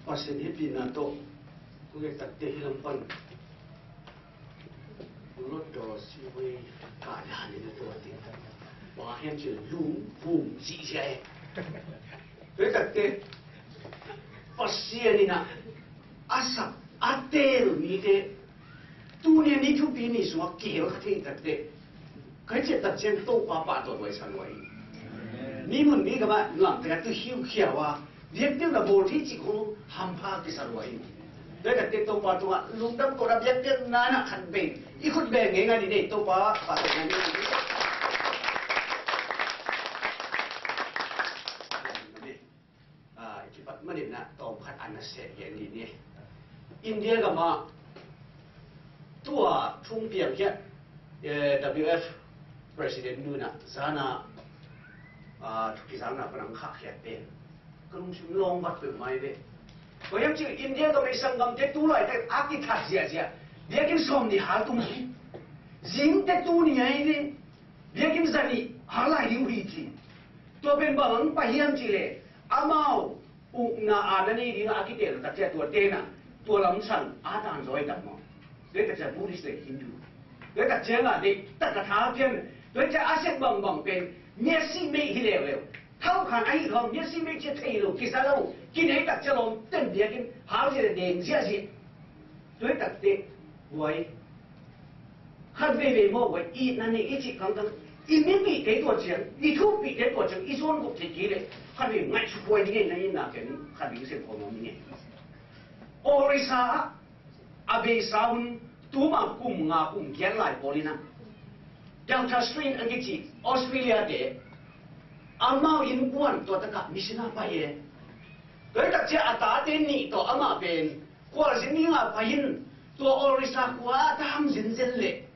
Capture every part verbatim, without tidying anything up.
Pasian hehpihna tawh, kong et takte hih lam pan Lotto siwei kah dan in a tua ding. Bang hiam cih leh lung hum zihziah e. Tua hi takte Pasian in a, a sak a teel mite, tuni a ni thupi ni sungah kihel kha thei takte, ka hih ciah tak ciang Topa pahtawi huai sa lua hi. Mi mun mi gam ah nuamtak a tu hiuhiau a, biakpiakna bawl thei cih khong hampha kisa lua hi. Tua hi takte Topa tungah lungdam ko a, biakpiakna in a khat vei i khut beng ngeingai ni nei, Topa pahtawi ngei ni. Ah, i kipat manin a tawm khat a na seh gen ni ni. India gam ah tua thung piang khiat, eh, W F President nu in a zan a, ah, thu kizakna pan hong khahkhiat pen ka lungsim lawng vat peuhmah hi ve. Bang hiam cih leh India gam ah i sanggamte tu laitak a kithat ziahziah, biakinn sawmnih hal tung hi. Zingte tuni ahi ve, biakinn zanih hal lai ding uh hi ci. Tua pen bang hang pai hiam cih leh amau ukna a na nei ding a kiteel tak ciang tua ten a, tua lam sang a tan zaw hi tam maw. Tua hi tak ciang Buddhist le Hindu, tua hi tak ciang a deih tak a tha pian, tua hi ciang a sep bangbang pen miasi mei hi leuleu. Thau khan ahi khawng miasi mei cia thei lo, kisa lo, kinei tak ciang lawm ten biakinn hal zia le deng ziahziah. Tua hi takte huai khat veivei maw, huai itna nei i cih kangkang, i mipihte tua ciang, i thupihte tua ciang i zuan guk thei kei leh khat vei ngaihsut huai ding ei na itna ken khat vei sem khawm om ding ei. Orissa ah a beisa hun, tuma kum nga kum giat lai pawl in a, Delta Strain a kici Australia te, amau innkuan tua takah mission ah pai e. Tua hi tak ciang a tate nih tawh amah pen khualzin ding a pai in, tua Orissa khua ah a tam zenzen leh,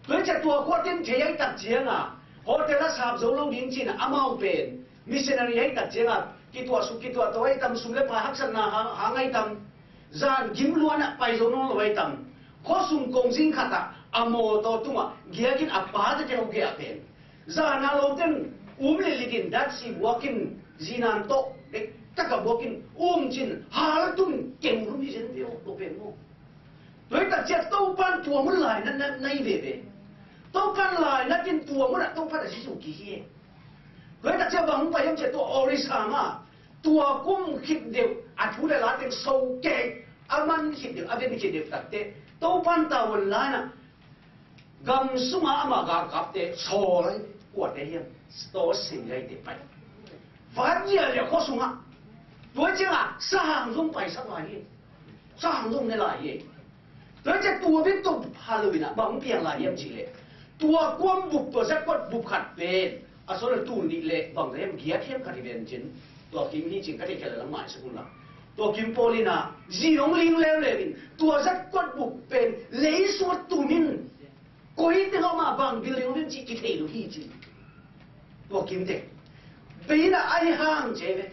tua hi ciang tua khua ten thei ahi tak ciang a, hotel ah sap zo lo ding ci in a, amau pen missionary ahi tak ciang a kituah suk kituah to ahi tam, sum le pai haksatna hang, hang ahi tam, zan gim luan ah pai zo nawn lo ahi tam. Khuasung kongzing khat ah a mawtaw tungah giak in a pa tete ho gei ah pen, zan a lo ten um lilih in datsi buak in, zinan tawh dektak a buak in um cin hal tun keng lum hi zen ve aw, tua pen maw. Tua hi tak ciang Topan tua mun lainat na, na hi veve. Topan lainat in tua mun ah Topan a si zo kik hi e. Tua hi tak ciang bang hong pai hiam cih leh tua Orissa mah tua kum khit deuh a thu le la teng so kei, a man khit deuh, a ven khit deuh takte Topan tavuan la in a, gam sungah amah galkapte sawl kuate hiam, store sei laite pai. Vat ziahziah khua sungah. Tua ciangah sahang zong paisak lai hi. Sahang zong ne lai hi. Tua ciang tua bek tawh pha lo in a bang piang lai hiam cih leh, tua kuam bup, tua zakkuat bup khat pen a sawt a tul nih le bang hiam, giat hiam khat hi ven cin. Tua kim hi cin ka theih khial a lam maisak un la. Tua kim pawl in a zi hong ling leuleu in tua zakkuat bup pen leisuat tum in, koi teng ah mah bang building hong hiam cih kithei lo hi ci. Tua kim teng bei in a, ahi hang ci ve.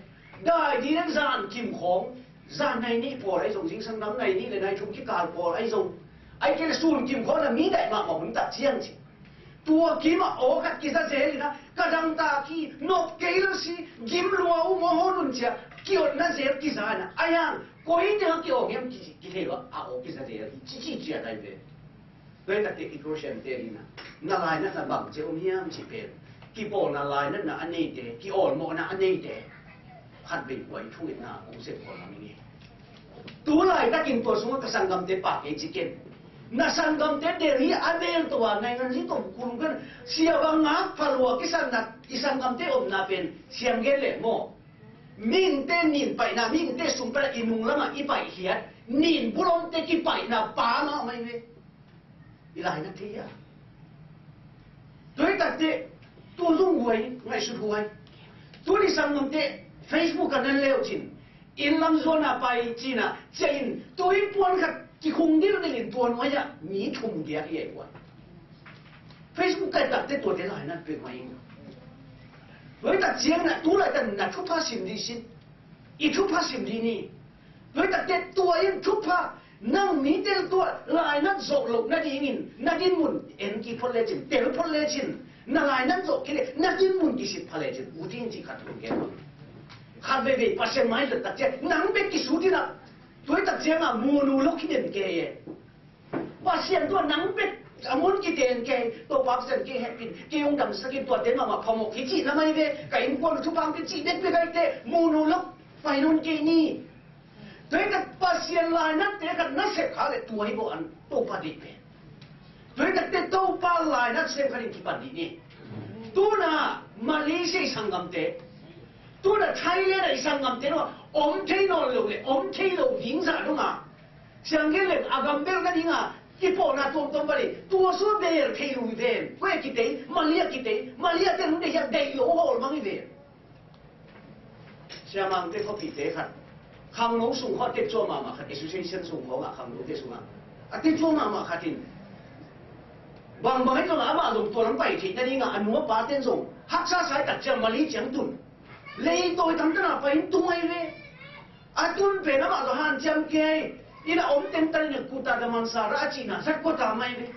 Dai ding in zan kim khawng, zan nai nih pawl ahi zong, zingsang nam nai nih le nai thum kikal pawl ahi zong, ahih kei leh sun kim khawng in a mi daih mahmah hun tak ciang ci. Tua kim ah aw khat kiza zel in a, ka dangtak hi, nop kei lo si, gim lua uh maw, hon un ci a, kiotna zel kiza in a, ahi hang koi teng ah kiawng hiam ci, kithei lo a, a aw kiza zel hi ci, ci ciat ahi ve. Tua hi takte i Christian te in a, na lainatna bang ci om hiam cih pen, kipawlna lainatna a neite, kiawlmawhna a neite khat vei kuai thu itna kong sep khawl lam ing e. Tu laitakin tua sungah ka sanggamte pah kei ci ken. Na sanggamte Delhi a mel tawh a, naingan zi tawh kulung kan, sia bang ngak pha lua kisatna i sanggamte omna pen siang gen leh maw. Mihingte nin paihna, mihingte sung paihna, i nung lamah i paihkhiat nin bulomte kipaihna pa mahmah hi ve. I lainat thei a. Tua hi takte, tua zong huai, ngaihsut huai. Tuni sanggamte Facebook ah nan leucin, inn lam zuan a pai cin a, ciah in, tua inn puan khat kikhung dildil in tua nuai ah mi thum giak hi ei huai. Facebook kai takte tuate lainat peuhmah ing. Tua hi tak ciang na, tu laitak na thupha sim dih sin. I thupha sim dih ni. Tua hi takte tua in thupha, nang mite tua lainat zawh loh nadingin na dinmun en kik phot lecin, tel phot lecin, na lainat zawh kei leh na dinmun kisik pha lecin, ut ing cih khat hong gen. Khat Veivei Pasian mai zat tak ciang nang bek kisut in ah, tua hi tak ciangah munu lo kiden kei e. Pasian tua nang bek a mun kiten kei, Topa Pasian kei hehpih in, kei hong damsak in, tuate mahmah phamawh hi cih na mai ve. Ka innkuan uh thupha hong pia cih bek bek aite, munu lo pai nawn kei ni. Tua hi tak Pasian lainatte khat na sep kha leh tua hi bawh an Topa deih pen. Tua hi takteh Topa lainat sem khat in kipan dih ni. Tuna Malaysia i sanggamte, tuna Thailand a i sanggamte dong a om thei nawn lo le om thei lo ding zah dong a, sianggen le a gam bel na ding a kipawhna tuamtuam pan i tua sua bel thei lo hi ven. Koi a kitei, Malay a kitei, Malay a te lung deih hiam, deih lo hawl mang hi ven. Siamangte khuapite khat, khangno sung khawng a tetsuah mahmah khat, association sung khawngah khangnote sungah a tetsuah mahmah khat in, bangbang ahi zongah amah zong tua lam pai theih nadingah a nu a paten zong haksa sa hi tak ciang Malay ciang tun, leitawi tamtana pai in tung ahi ve. A tun pen amah zong hanciam kei in a om tentan in a kuta damansara a cihna zat kua ta mai ve.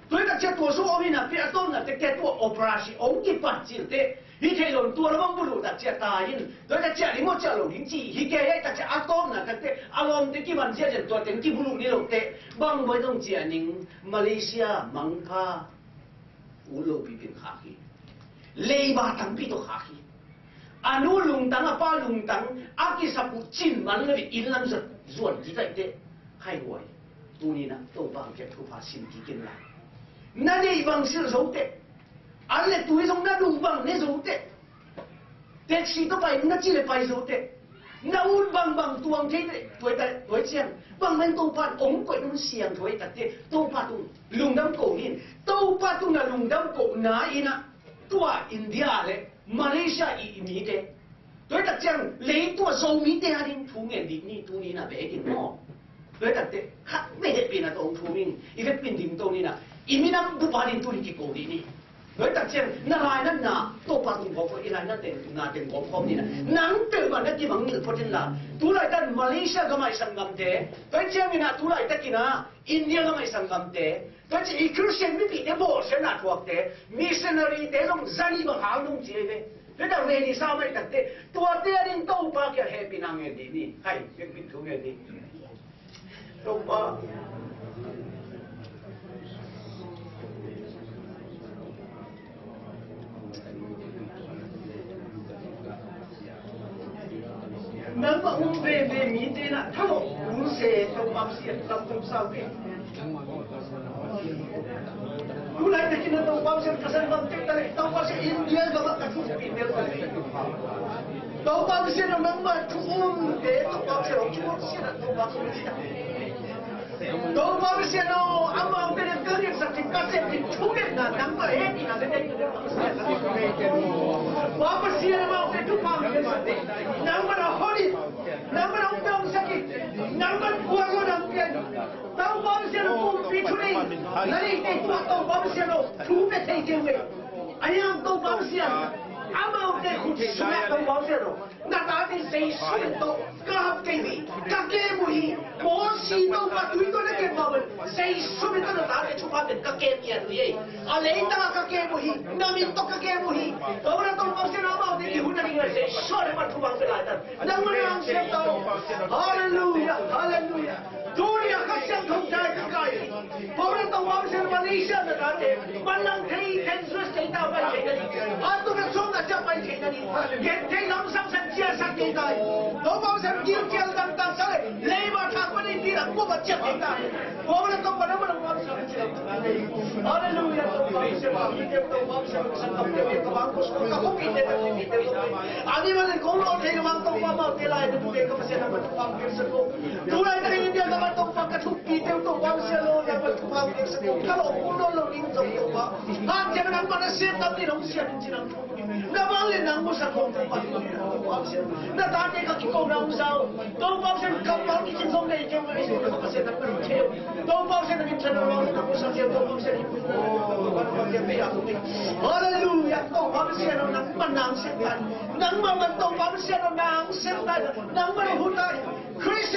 Tua hi tak ciang tua sung om hi napi a tawpna teh tua operasi hong kipat cil teh hi thei lo in tua lam hong buluh tak ciang tai in, tua hi tak ciang ringawt ciah lo ding ci hi kei hi tak ciang a tawpna teh a lawmte kiman ziahziah tua teng kibuluh ni lo teh bang bawi dong ciah ning. Malaysia mangpha ut lopi pen khak hi. Leiba tampi tawh khak hi. A nu lungtang, a pa lungtang a kisap uh cin man lo in lam zat zuan kik ahih teh, hai huai. Tuni in ah Topa hong piak thupha sin kik in la, na deih bang silh zo teh, an le tui zong na duh bang ne zo teh, taxi tawh pai na cih le pai zo teh, na ut bangbang tuang thei teh, tua hi ta, tua hi ciang bang mah in Topa in hong koih nung siang tua hi tak teh, Topa tung lungdam ko ni. Topa tung na lungdam ko na in ah tua India le Malaysia i, i mite, tua hi tak ciang leitung a Zomite a ding thu ngen dih ni. Tuni in ah bek in maw, tua hi tak teh khat vei hehpihna tawh hong thum ing. I vekpi in ding to ni in ah, i minam bup a ding tuni kiko dih ni. Tua hi tak ciang na lainatna Topa tung khawm khawm, i lainatna teng gawm khawm ni in ah, nang peuhmah na kimangngilh phot in la. Tulaitak Malaysia gam a i sanggamte, tua hi ciangin ah tulaitak in ah India gam a i sanggamte, tua ci i Christian mipihte bawlsiatna thuakte, missionary te zong za nih bang hang dong ci hi ve. Tua tak ready sa mai tak teh, tuate a ding Topa kiang hehpihna ngen dih ni. Hai, hehpih thu ngen ni. Topa. Nangmah um veve mite in ah thalawh un se, Topa Pasian, lamdang sau ve. Tulaitak in ah Topa Pasian, ka sanggamte ta leh Topa Pasian, India gam ah ka thupi tel ta leh, Topa Pasian, nangmah thu umte Topa Pasian, Topa Pasian, Topa Pasian, Topa Pasian aw, amaute na ka riatsak ding ka sep ding thungetna nangmah hehpihna na neih. Pa Pasian, amaute thupha hong piaksak ding nangmah na hon in, nangmah na hong damsak in, nangmah na gualzawhna hong pia in. Topa Pasian, pumpi thuneihna neite tua Topa Pasian aw, thu pia thei kei uh e. Ahi hang Topa Pasian, amaute khut sungah Topa Pasian aw, na tate Jesu min tawh ka hap kei uh hi, ka kem uh hi. Mosi Topa tui tawh na kem mah bangin Jesu min tawh na tate thupha pen ka kem ngiat uh hi. A leitang ah ka kem uh hi, na min tawh ka kem uh hi. Tua bang a Topa Pasian, amaute kihun nading a Jesu a na man thupha pia laitak, nangmah na hong siangtho. Halleluiah, halleluiah. Tuni a Kha Siangtho dai ka kai. Paul in Topa Pasian, Malaysia na tate manlang thei, thei suak thei ta pai thei na ding, a tun a sung a ciah pai thei na ding, gen thei lamsang san ciah sak thei ta. Topa Pasian, gilkial dangtak sa le leiba thak pan in ding a kup a ciah thei ta. Paul in Topa na manlang lamsang ciah. Halleluiah. Topa Pasian, Topa Pasian, ka sanggamte, ka bangkua sung ka khuapite, ka mipite, a mi man in kong lawn thei lo hang Topa, amaute lai na dute ka Pasian na man thupha pia sak ko. Tulaitak in India gam ah Topa ka thuppihte uh Topa Pasian aw, nangmah thupha hong piaksak in, ka lawm kul nawn lo ding zong Topa, hanciam nangmah na siam tam ding hong siam in ci nang thu. Na bang le nang musak hong Topa, Topa Pasian, na tate ka kikona hong za uh. Topa Pasian, kammal kikim zong nei kei uh, ei Topa Pasian, nangmah hong thei uh. Topa Pasian, na minthanna hong, nang musak kei uh Topa Pasian. Halleluiah. Topa Pasian aw, nangmah na hong sem ta in. Nangmah man Topa Pasian aw, na hong sem ta in. Nangmah na hong hu ta in. Khrist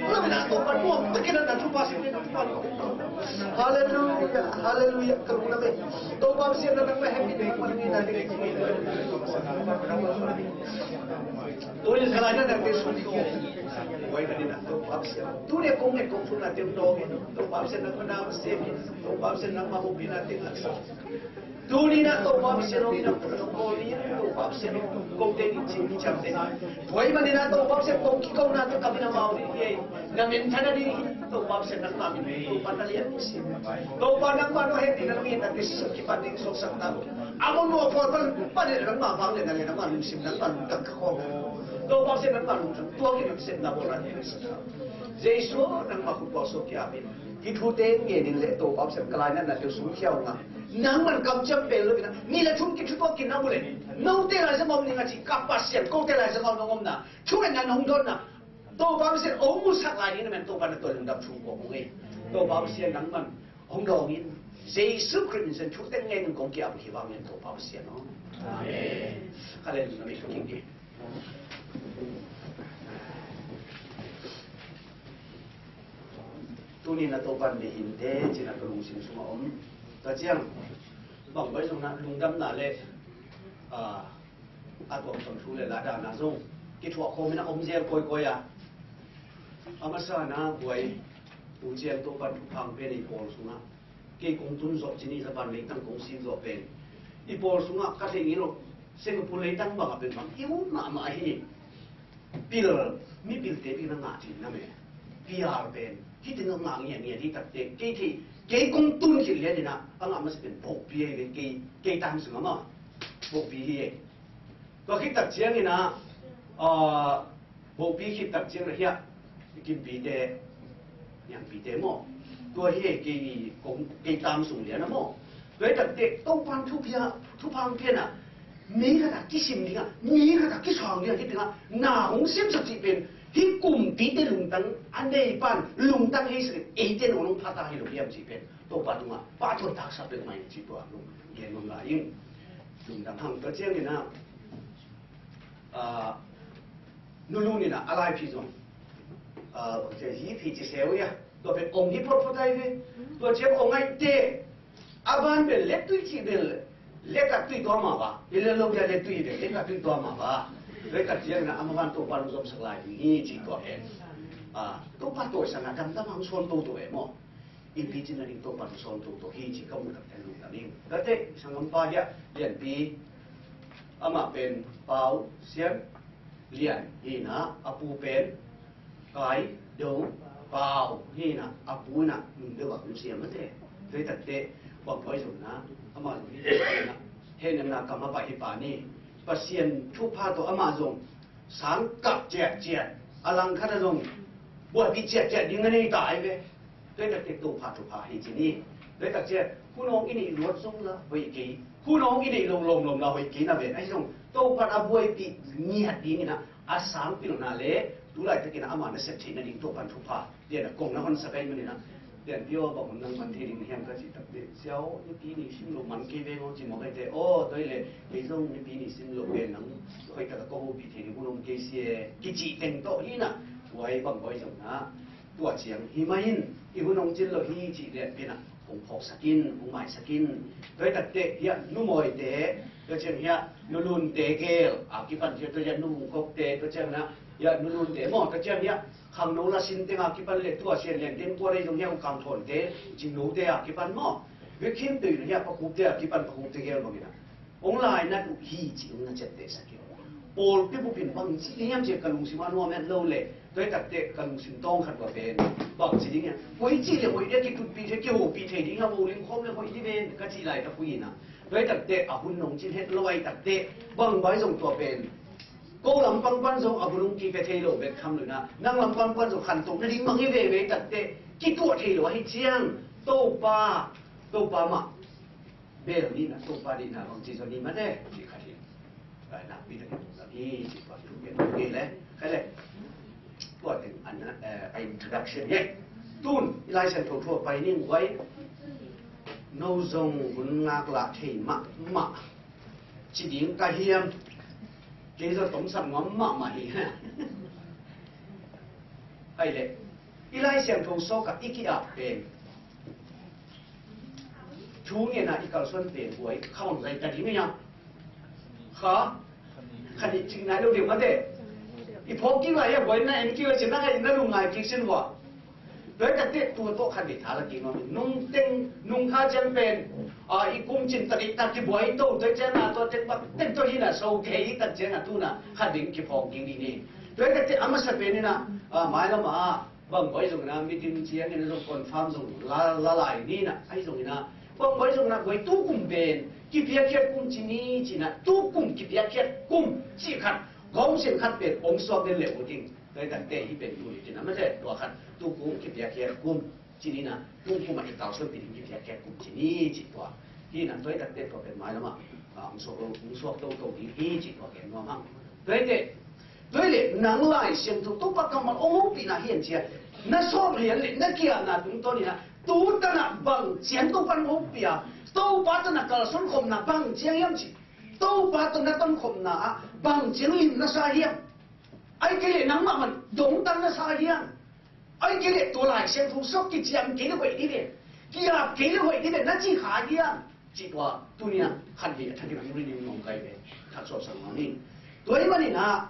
Lam na Topa nuam takin na thupha sim na thupha. Halleluia, halleluia, ka lungdam e. Topa Pasian na nang na hemmi na hemmi na hemmi. Tuni ka lai na nang te sung ko. Wai ka ni na Topa Pasian. Tuni kong ngen kong sung na te ung dong in. Topa Pasian nang na sem in. Topa Pasian nang ma hong pi na te ngan sa. Tuni na Topa Pasian hong ina put hong kawl ni, Topa Pasian hong kong te ni cing ni ciang te. Tua ahih manin na Topa Pasian kong kiko na te kam ina mau ni ye. Na min thana ni Topa Pasian nang ma min Topa na lian ni si. Topa nang ma no he ti na nang ina te suk ki pan ding sok sak ta. Among no pol pan pan ni nang ma bang le na le nang ma lungsim nang ma lungtang ka khong. Topa Pasian nang ma lungtang tua ki lungsim na bol na ni sa. Jesu nang ma khut bol sok ki amin. Ki thu te ngen in le Topa Pasian ka lai na na te sung khiau nga. Nang man kamciam pel lo bina. Ni le thum ki thu tua kin na mu le. Note Lai Siangtho om ning a ci ka Pasian, kote Lai Siangtho nong omna. Thu en na nong dotna. Topa Pasian ong musak lai ni na men Topa na tua lungdam thu ko hong ei. Topa Pasian nang man ong dong in. Jesu Khrist min sen thu te ngen in kong kia bu hi bang en Topa Pasian ong. Amen. Hallelujah. Amen. Tuni na Topan mihingte cina ka lungsim sungah om. Ka ciang bang bai zong na lungdamna le a tuamtuam thu le ladana zong kithuah khawm in a om zel kawikawi a. A masa na buai tu ciang Topan thuphang pen i pawl sungah kei kong tun zawh cini zapan leitang kong sin zawh pen i pawl sungah ka theih ngei lo. Singapore leitang bangah pen bang i ut mahmah hi. Pil, mipilte bik na ngah thei na me. Pial pen hiti na ngah ngiatngiat hi takte kei thei kei kong tun khit lian ina a ngah masa pen bokpi ahi ve kei kei tam sung ama bokpi hi e. Tua khit tak ciangin a bokpi khit tak ciangin a hiah i kimpite niangpite maw? Tua hi e kei kong kei tam sung lian a maw? Tua hi takte Topan thupia thuphang pian a mi khat a kisim ding a mi khat a kisang ding a hi ding a na hong siamsak cih pen hi kumpite lungtang a nei pan lungtang hei sak eite nong nong phata hi lo hiam cih pen Topa tungah pahtawi taksak pek mai cih tua lung gen mong la ing. Lungtang hang tua ciangin a Nulun in a laiphi zong hi phi ci seu ia tua pen ong hi photphot ai ve. Tua ciang ong ai te a ban bel lettui ci bel lekat tui tua ma ba i le lo bia lettui bel lekat tui tua ma ba. Lekat ciang na ama ban Topa lungzom sak lai hi ci tua pen Topa tua sang a dam dam ang suan to to e maw? I picin a ding Topa tu sawn toto hi ci ka muh takte lungdam ing. Tate sanggam pa hiah Lianpi amah pen Pau Sian Lian hina a pu pen Kai Do Pau hina a pu ina nung deuh a pu siam mate. Tate takte bang koi zong na amah zong hi hena na kam a pai hi pa ni Pasian thupha tawh amah zong sang kap ciatciat a langkhat a zong buaipih ciatciat ding a nei ta ai ve. Tua hi takte Topa thupha hi ci ni. Tua hi takciat hun awng i neih luat zong la hoih kei, hun awng i neih lo lawmlawm la hoih kei na ven ahi zong Topa a buaipih ngiat dingin a a sang pilna le tu laitakin a ama na sep theih nading Topa thupha lian a kong na honsak ahi manin a Lianpi aw bang hun nang man thei ding hiam ka cih takte sia aw nipi ni sim lo man kei veng aw ci mawk ahi te aw tua hi le kei zong nipi ni sim lo ven nang hoih taka ka hopih thei ding hun om kei sia kici teng tawh hi na. Tua hi bang bawi zong na tua ciang hi mai in i hun hong cin lo hi cih lian pen ah hong phawksak in hong maisak in. Tua hi takte hiah numawite tua ciang hiah nulunte gel a kipan ciang tua hiah nungkokte tua ciang na hiah nulunte maw tua ciang hiah khangno lasin teng a kipan le tua sian lian teng tua rei zong hiah ukang thawnte cingnote a kipan maw. Vekhim tui na hiah pakhupte a kipan pakhupte gel bangin a hong lainat uh hi ci hong na ciatte sak hi. Pawlpi bupin bangci ding hiam cia ka lungsim a nuam et lo le tua hi takte ka lungsim tawng khat va pen bangci ding hiam hoih ci le hoih dia kitutpih thei kihopih thei ding hiam ho limkhawm le hoih dih ven ka cih laitak hui ina tua hi takte a hun nong cin het lo ahi takte bang bai zong tua pen ko lampang pan zong a hun hong Pia thei lo bek tham lo in ah, nang lam panpan zong khantoh nading mangngilh veve takteh kituah thei lo ahih ciang, Topa, Topa mah bel ni in ah, Topa deihna bangci zaw ni mate, cih khat hi. Nakpi takin lam hi, cih tua hi, tua hi le, khai le. Tua teng an, eh, a introduction hi. Tun i Lai Siangtho thu a pai ning guai. No zong hun ngaklah thei mahmah ci ding ka hiam? Kei zong tomsak nuam mahmah hi. Hai le, i Lai Siangtho sawk ah i ki-ap pen, thu ngen a i kalsuan pen guai, kha bang zai ta ding a hiam? Kha, kha nih cing nai lo ding mate. I phawk kik lai a guai, na en kik lai cin, na kha in na lungngai kik sin hua. Tua hi takteh tua tawh khat vei tha la kik nuam in. Nung teng, nung kha ciang pen, a, i kum cin tadik tak kibuai to, tua ciang a tua teng bak teng tawh hi na so kei tak ciang a tu in ah khat vei kiphawk ding ding hi. Tua hi takteh a masa pen in ah, a, mailam ah, bang buai zong in ah, meeting ciang in ah zong confirm zong la, la lai ni in ah, ahi zong in ah, bang buai zong in ah, guai tu kum pen, kipiakkhiat kum ci ni ci in ah, tu kum kipiakkhiat kum cih khat, gawm sin khat pen, om suak den leh uh ding. Tua hi takteh hih pen tu ni ci in ah, mate, tua khat, tu kum kipiakkhiat kum ci ni in ah, tu kum ah i kalsuanpih ding kipiakkhiat kum ci ni ci tua. Hi in ah, tua hi takteh tua pen mailam ah, a, hong suak lo, hong suak toto ding hi cih tua gen nuam hang. Tua hi teh, tua hi leh nang Lai Siangtho Topa kammal hong hopihna hi an cia. Na sawm lian leh na kiamna tungtawn in ah, tu tan ah bang ciang Topa hong hopih a, Topa tan ah kalsuan khopna bang ciang hiam cih. Topa tan na ton khopna ah bang ciang lim na sa hiam? Ahih kei leh nangmah man dongtal na sa hiam? Ahih kei leh tua Lai Siangtho sawk kiciam kei leh hoih ding ve, ki-ap kei leh hoih ding ve na ci kha hiam? Cih tua tuni-in ah khat vei a thakin hong review nuam ka hi ve. Khat sawpsak nuam ing. Tua ahih manin ah,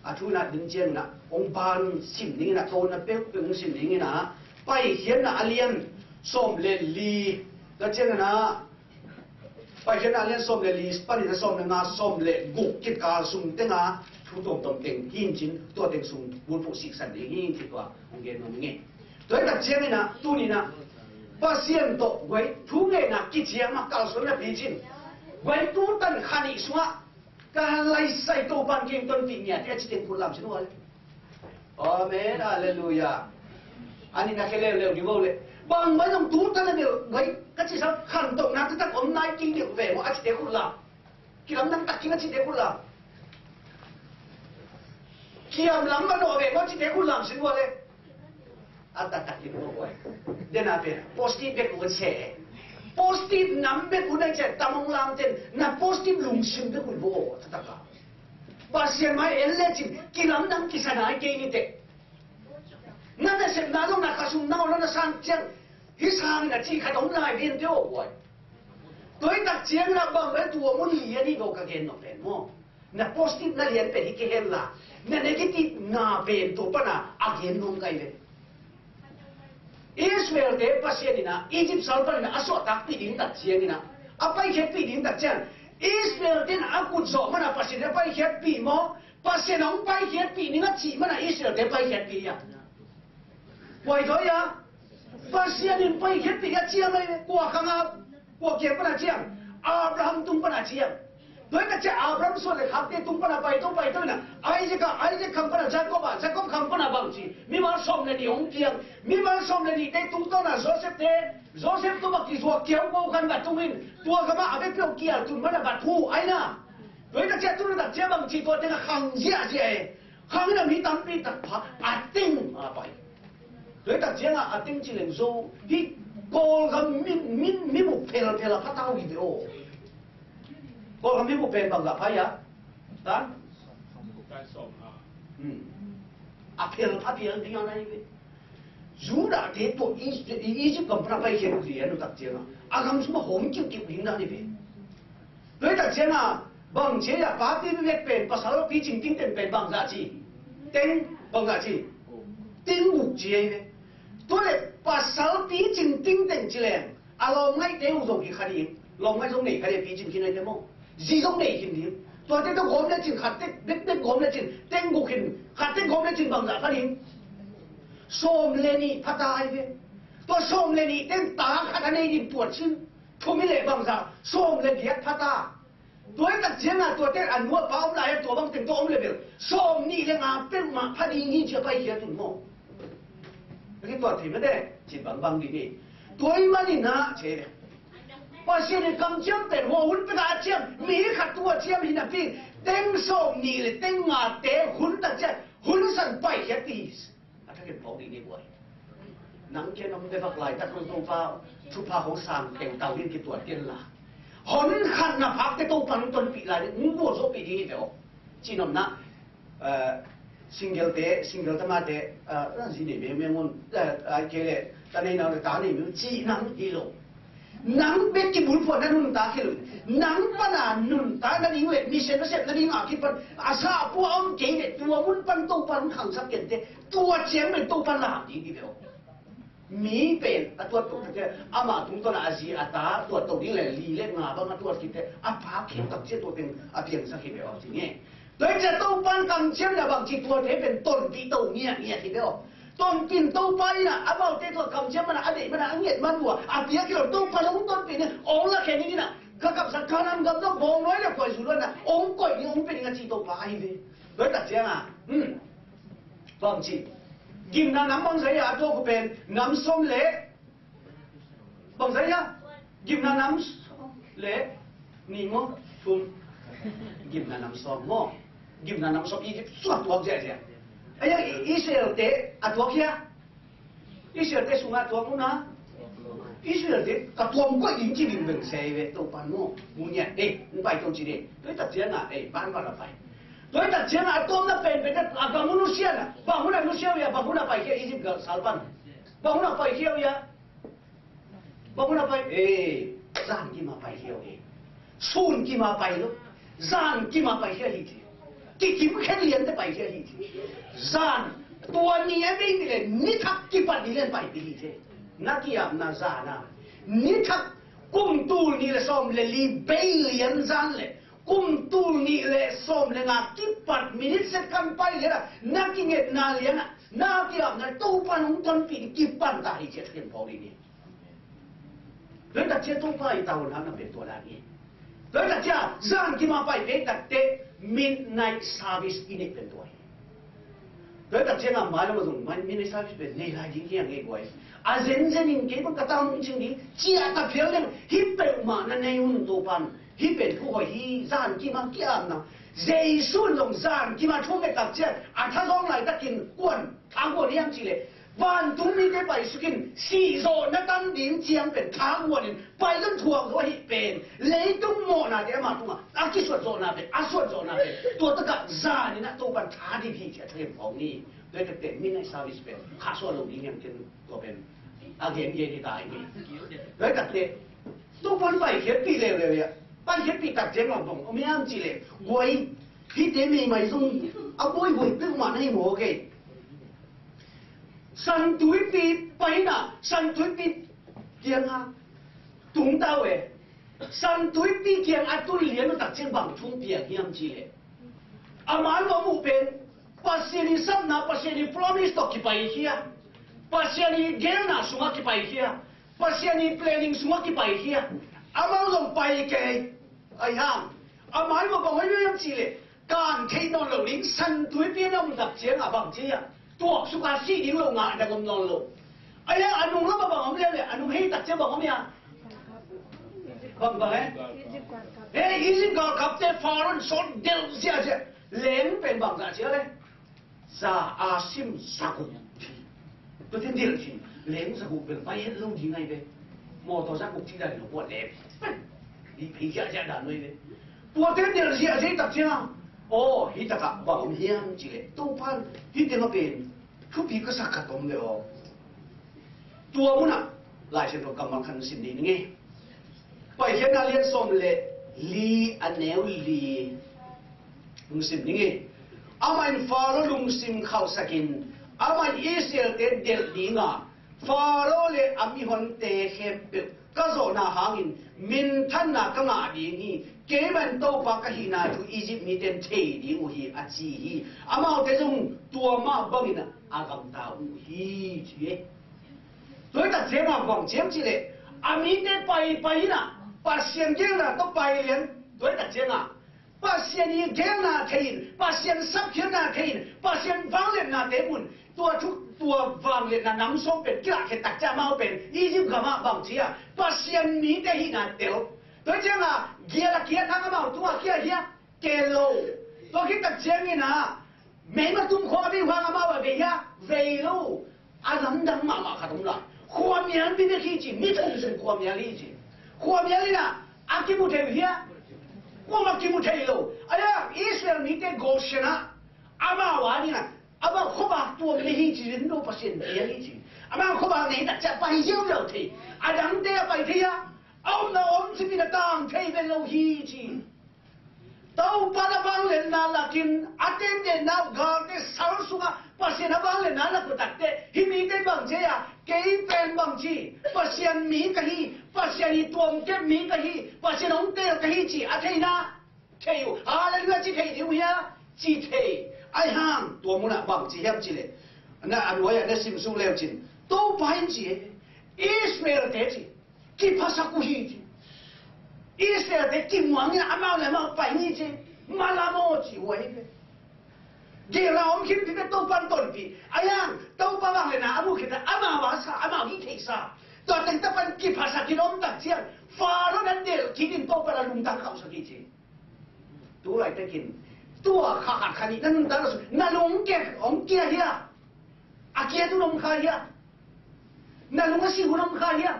a thu in ah ding ciangin ah hong ban sim dingin ah, tawmna peuhpeuh hong sim dingin ah, Paikhiatna a lian sawm le li, tua ciangin ah, Paikhiatna a lian sawm le li panin a sawm le nga, sawm le guk kikal sung teng a thu tuamtuam teng hi in cin, tua teng sung bulphuh siksan ding hi in cin tua hong gen nuam ing e. Tua hi tak ciangin ah, tuni-in ah, Pasian tawh guai thu ngenna kiciam a kalsuan na picin, guai tu tan kha nih sungah ka laisai Topa'n kei hong tonpih ngiat hi a ci teng khut lam sin uh a le. Amen, halleluiah. A nihna khia leuleu ding uh a le. Bang mai zong tu tan a bel guai ka ci sa, khantohna taktak om nai kei deuh ve maw a cite khut lam. Kilamdang tak kei a cite khut lam. Kiam lam manawh ve maw a cite khut lam sin uh a le. A taktak in maw guai. Dena pen positive bek un se. Positive nam bek un ai ciah, tam hong lamten na positive lungsim bek un maw taktak a. Pasian mai en lecin kilamdang kisa nai kei ni teh. Na nasepna zong na khasum na aw na na san ciang, hih sangin a cih khat om lai ding te aw guai. Tua hi tak ciangin ah bang tua mun hi a nih daw ka gen nop pen maw. Na positive na lian pen hi kei hen la, na negative na pen tua pan a a gen nuam ka hi ve. Israel-te Pasian in ah Egypt sal panin ah a suahtakpih ding tak ciangin ah, a paikhiatpih ding tak ciang, Israel-te in ah a kut zawh man a Pasian in a paikhiatpih maw, Pasian a hong paikhiatpih ning a cih man a Israel-te paikhiatpih hi a. Kuai dawi a, Pasian in paikhiatpih a ciang a, kua khang a, kua kiang pan a ciang, Abraham tung pan a ciang. Tua hi tak ciang Abraham suan le khakte tung pan a paito paito in ah, Isaac a, Isaac khang pan a Jacob a, Jacob khang pan a bangci, mimal sawm le nih hong piang, mimal sawm le nihte tungtawn a Joseph-te, Joseph tawh bang kizuak kiau ko khan va tung in, tua gam ah a vekpi hong kial tun man a va thu ai na. Tua hi tak ciang tun a tak ciang bangci tua teng a khang ziahziah e. Khang in a mi tampi tak pha a teng a pai. Tua hi tak ciang a a teng ci leng zo, hih Kawlgam mi, mi, mi muk phelphel a pha ta uh hi ve aw. Kawlgam mi muk pen bangzah pha hi a? Tan? Hmm. A phel pha phial ding a na hi ve. Judah-te tawh Egypt, Egypt gam pan a paikhiat uh lian uh tak ciang a, a gam sung a hawm kiuhkiuh ding na hi ve. Tua hi tak ciang a, bang ci a, pa picing pen, pasal picing tingteng pen bangzah ci? Teng, bangzah ci? Teng guk ci ahi ve. Tua leh pasal picing tingteng ci leng, a lawmngaihte uh zong hi kha ding, lawmngaih zong nei kha ding, picing kinaite maw. Zi zong nei khin ding. Tuate tawh gawm lecin, khat tek bekbek gawm lecin, teng guk khin, khat tek gawm lecin bangzah kha ding? Sawm le nih pha ta ahi ve. Tua sawm le nih teng ta khat a nei ding tuat sin. Thum hi leh bangzah, sawm le giat pha ta. Tua hi tak ciangin a tuate a nu a pa om lai-a tua bang teng tawh om le bel sawm nih le nga peuhmah pha ding hi ci a paikhiat un maw? A kituat thei mate, ci bangbang ding hi. Tua ahih manin ah, ci hi. Pasian in kamciam pen hua hun pek a ciam, mi khat thu a ciam hi napi, teng sawm nih le teng ngate hun tak ciang, hun san paikhiat hi. A thakin phawk ding hi buai. Nang ken om te bak laitak hong Topa thupha hong sang teutau ding kituat ken la. Hon khat na phakte Topa hong tonpih lai ding, hong gualzawhpih ding hi ve aw. Cihnopna, eh, single te, single tamate, eh, zi nei mengmeng un, eh, ai kei le, ta nei nau le ta nei meng un, cih nang hi lo. Nang bek kibulphuh na nuntak hi lo. Nang pana nuntak na ding le, mission na sep na ding a kipan, a sahpua om kei le, tua mun pan Topa hong khangsak kente, tua ciang pen Topa lam ding hi ve aw. Mi pen a tuat tuk tak ciang, ama tungtawn a zi a ta tuat to ding le li le nga bang a tuat khit te, a phak khit tak ciang tua pen a piangsak hi ve aw ci nge. Tua hi ciang Topa in kamciam na bang ci tuate pen tonpih to ngiatngiat hi ve aw. Tonpih Topa in a, amaute tua kamciam man a, a deih man a, a ngiat man uh a, a piak hi lo Topa in hong tonpih ni, hong lakhia ni na, ka kamsang Kanaan gam dong bawng nuai le khuai zu luan na, hong koih ni, hong pia ni a ci Topa ahi ve. Tua hi tak ciang a, hmm. Bang ci. Gimna nam bangzah a tuak uh pen nam sawm le bangzah a. Gimna nam sawm le nih maw thum. Gimna nam sawm maw. Gimna nam sawm Egypt sungah tuak ziahziah. Ahi a Israel te a tuak hia. Israel te sungah tuak uh na. Israel te ka tuam koih ding ci ding beng sei ve Topa maw. Mu ngiat, eh, hong pai to ci ding. Tua hi tak ciang a, eh, banban a pai. Tua hi tak ciang a, a tuamna penpen a gam uh nusia na. Bang hun a nusia uh hia, bang hun a paikhia Egypt gal sal pan. Bang hun a paikhia uh hia. Bang hun a pai, eh, zan kim a paikhia uh hia. Sun kim a pai lo. Zan kim a paikhia hi ci. Kikim khen lian te paikhia hi ci. Zan tua ni a bei ni le, ni thak kipat ni lian pai hi ci. Na kiapna zan a. Ni thak kum tul nih le sawm le li bei lian zan le. Kum tul nih le sawm le nga kipat minute second pai lian a. Na kingetna lian a. Na kiapna Topa in hong tonpih kipan ta hi ci a thakin phawk ding hi. Tua hi tak ciang Topa i tawnakna pen tua dan hi. Tua hi tak ciang zan kim a pai pek tak teh midnight service i neih pen tua hi. Tua hi tak ciang a mailam a zong midnight service pen nei lai ding hi a ngei guai. A zenzen in kei bang ka tang hong cing ding ciah ta phial leng hih peuhmah na nei un Topa in. Hih pen thu hoih hi, zan kim a kiamna. Jesu in zong zan kim a thu nget tak ciang a thazawng laitakin kuan a guan hiam cih leh Vantungmite paisuk in sihzawhna tan ding ciang pen thaguan in pai zong thuak zo ahi pen leitung mawhnate ama tungah a kisuatzawhna pen a suatzawhna pen tua takah zan in a Topan tha ding hi ci a thakin phawk ni. Tua hi takte midnight service pen khahsuah lo ding hiam ken tua pen a gengen hi ta hi ni. Tua hi takte Topan paikhiatpih leuleu hi a paikhiatpih tak ciang a bang om hiam cih leh guai hihte meimai zong a buaihuai peuhmah na hi maw kei. Santuipi paina, Santuipi kiang a tung ta uh e. Santuipi kiang a tun lian uh tak ciang bang thu piang hiam cih leh a man lo muh pen Pasian i sapna, Pasian i promise tawh kipaikhia, Pasian i gelna sungah kipaikhia, Pasian i planning sungah kipaikhia. Amau zong pai kei. Ahi hang a man lo bang hoih hiam cih leh kan theih nawn lo ding Santuipi a na om tak ciang a bang ci a tuaksuk a sih ding lo ngah dang om nawn lo. Ahi a nung lam a bang om lian le a nung hei tak ciang bang om hia. Bang bang e. He Egypt galkapte Pharaoh in sawt delh ziahziah leng pen bang zah cia le. Za a sim zaguk. Tua ten delh cin leng zaguk bel pai het lo ding ai ve. Mawtaw zaguk ci dan lo buat lem. Hi phei ziahziah dan nuai ve. Tua ten delh ziahziah tak ciang aw hi takah bang om hiam cih leh Topan hi teng a pen thupi ka sak khat om ve aw. Tua munah Lai Siangtho kammal khat sim dih ning e. Paikhiatna lian sawm le li a neu li hong sim ning e. Amah in Faro lungsim khauhsakin amah in Israelte delh dinga Faro le a mihonte khempeuh ka zawhna hangin minthanna ka ngah ding hi. Keimah in Topa ka hihna thu Egypt mite in thei ding uh hi a ci hi. Amaute zong tua mah bangin a gamta uh hi ci e. Tua hi tak ciangah bang ciam cih leh a mite pai pai inah Pasian gelna tawh pai lian Tua hi tak ciangah Pasian i geelna thei in, Pasian sapkhiatna thei in, Pasian vangliatnate mun, tua thu, tua vangliatna nam sawm pen kilahkhiat tak ciang amau pen Egypt gamah bang ci a, Pasian mite hihna tel. Tua ciangah gial a kiat hang amau tungah kia hia, kel lo. Tua khit tak ciangin ah meima tum khawng a bei uh hang amau a vei hia, vei lo. A lamdang mahmah khat om lai. Khuamial pi bek hi ci, mi thum sung khuamial hi ci. Khuamial in ah a kimu thei uh hia, kuamah kimu thei lo. Ahi a Israel mite Goshen ah amau a dingin ah amau khuavak tuam le hi ci, rin lo Pasian pial hi ci. Amau khuavak nei tak ciah pai hiau lo thei. A dangte a pai thei a, a omna om cipin a tang thei ven lo hi ci. Topa na vangliatna lakin a tendetna galte sal sungah Pasian a vangliatna lak uh takteh hih mite bang ci a, kei pen bang ci, Pasian mi ka hi, Pasian i tuamkep mi ka hi, Pasian hong teel ka hi ci a theina thei uh. Halleluiah ci thei ding uh hia? Ci thei. Ahi hang tua munah bang ci hiam ci leh, na a nuai-ah na sim suk leu cin Topa in ci hi. Israel-te ci kiphasak uh hi ci. Israel-te kimuang in amau le amau pai ni ci. Malamaw ci uh ahi ve. Geelna om khin pi ve, Topa in tonpih. Ahi hang Topa vangliatna a mu khin a, amau a sa, amau hih theihsa, tua teng tapan kiphasak in om tak ciang Faro na delh kik in Topa na lungtang khauhsak hi ci. Tu laitakin tua kha khat kha nih na nuntak lo su, na lung kia, hong kia hia? A kia tu nong kha hia? Na lung a si hun nong kha hia?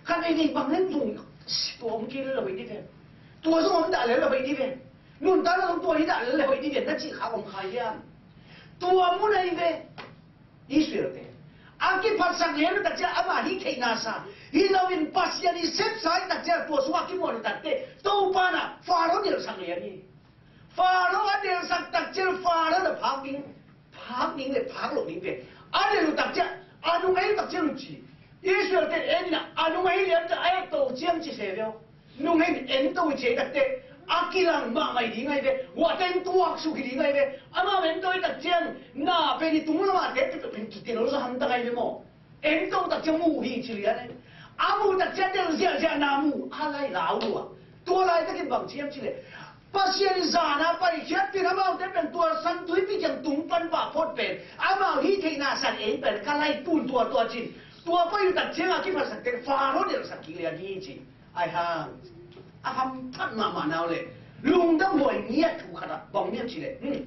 Kha nei nei bang len zung, tua hong kia le la hoih ni ve. Tua zung hong dah le la hoih ni ve. Nuntak lo tua hi dah le la hoih ni ve, na cih kha hong kha hia? Tua mun ahi ve. Israel-te a kiphatsak lian uh tak ciang amah hih theihna sa hi loin Pasian i sepsa hi tak ciang tua sungah kimuan uh takteh Topa na Faro delhsak lian hi. Faro a delhsak tak ciang Faro na phak ding, phak ding le phak loh ding pen a delh uh tak ciang a nung ei tak ciang uh ci. Israel-te en in a nung ei lian tak a et to ciang ci se veu. Nung heng ento i ciai takteh a kilang mahmah hi ding ahi ve. Huateng tuak suk hi ding ahi ve. Amau ento i tak ciang na pen i tung lamah te pen kitel zaw hamtang ahi ve maw? Ento tak ciang mu hi ci lian ahi. A mu tak ciang tel ziahziah na mu a lai lau lua. Tua laitakin bang ciam ci leh Pasian i zana paikhiat pen amaute pen tua San Tuipi kiang tung pan pah phot pen amau hih theihna san ei pen ka lai tun tua tua cin. Tua pai uh tak ciang a kiphasak teh Faro delhsak kik lian hi ci. Ahi hang a hamphat mahmah nau le lungdam huai ngiat thu khat ah bang miam ci le, hmm,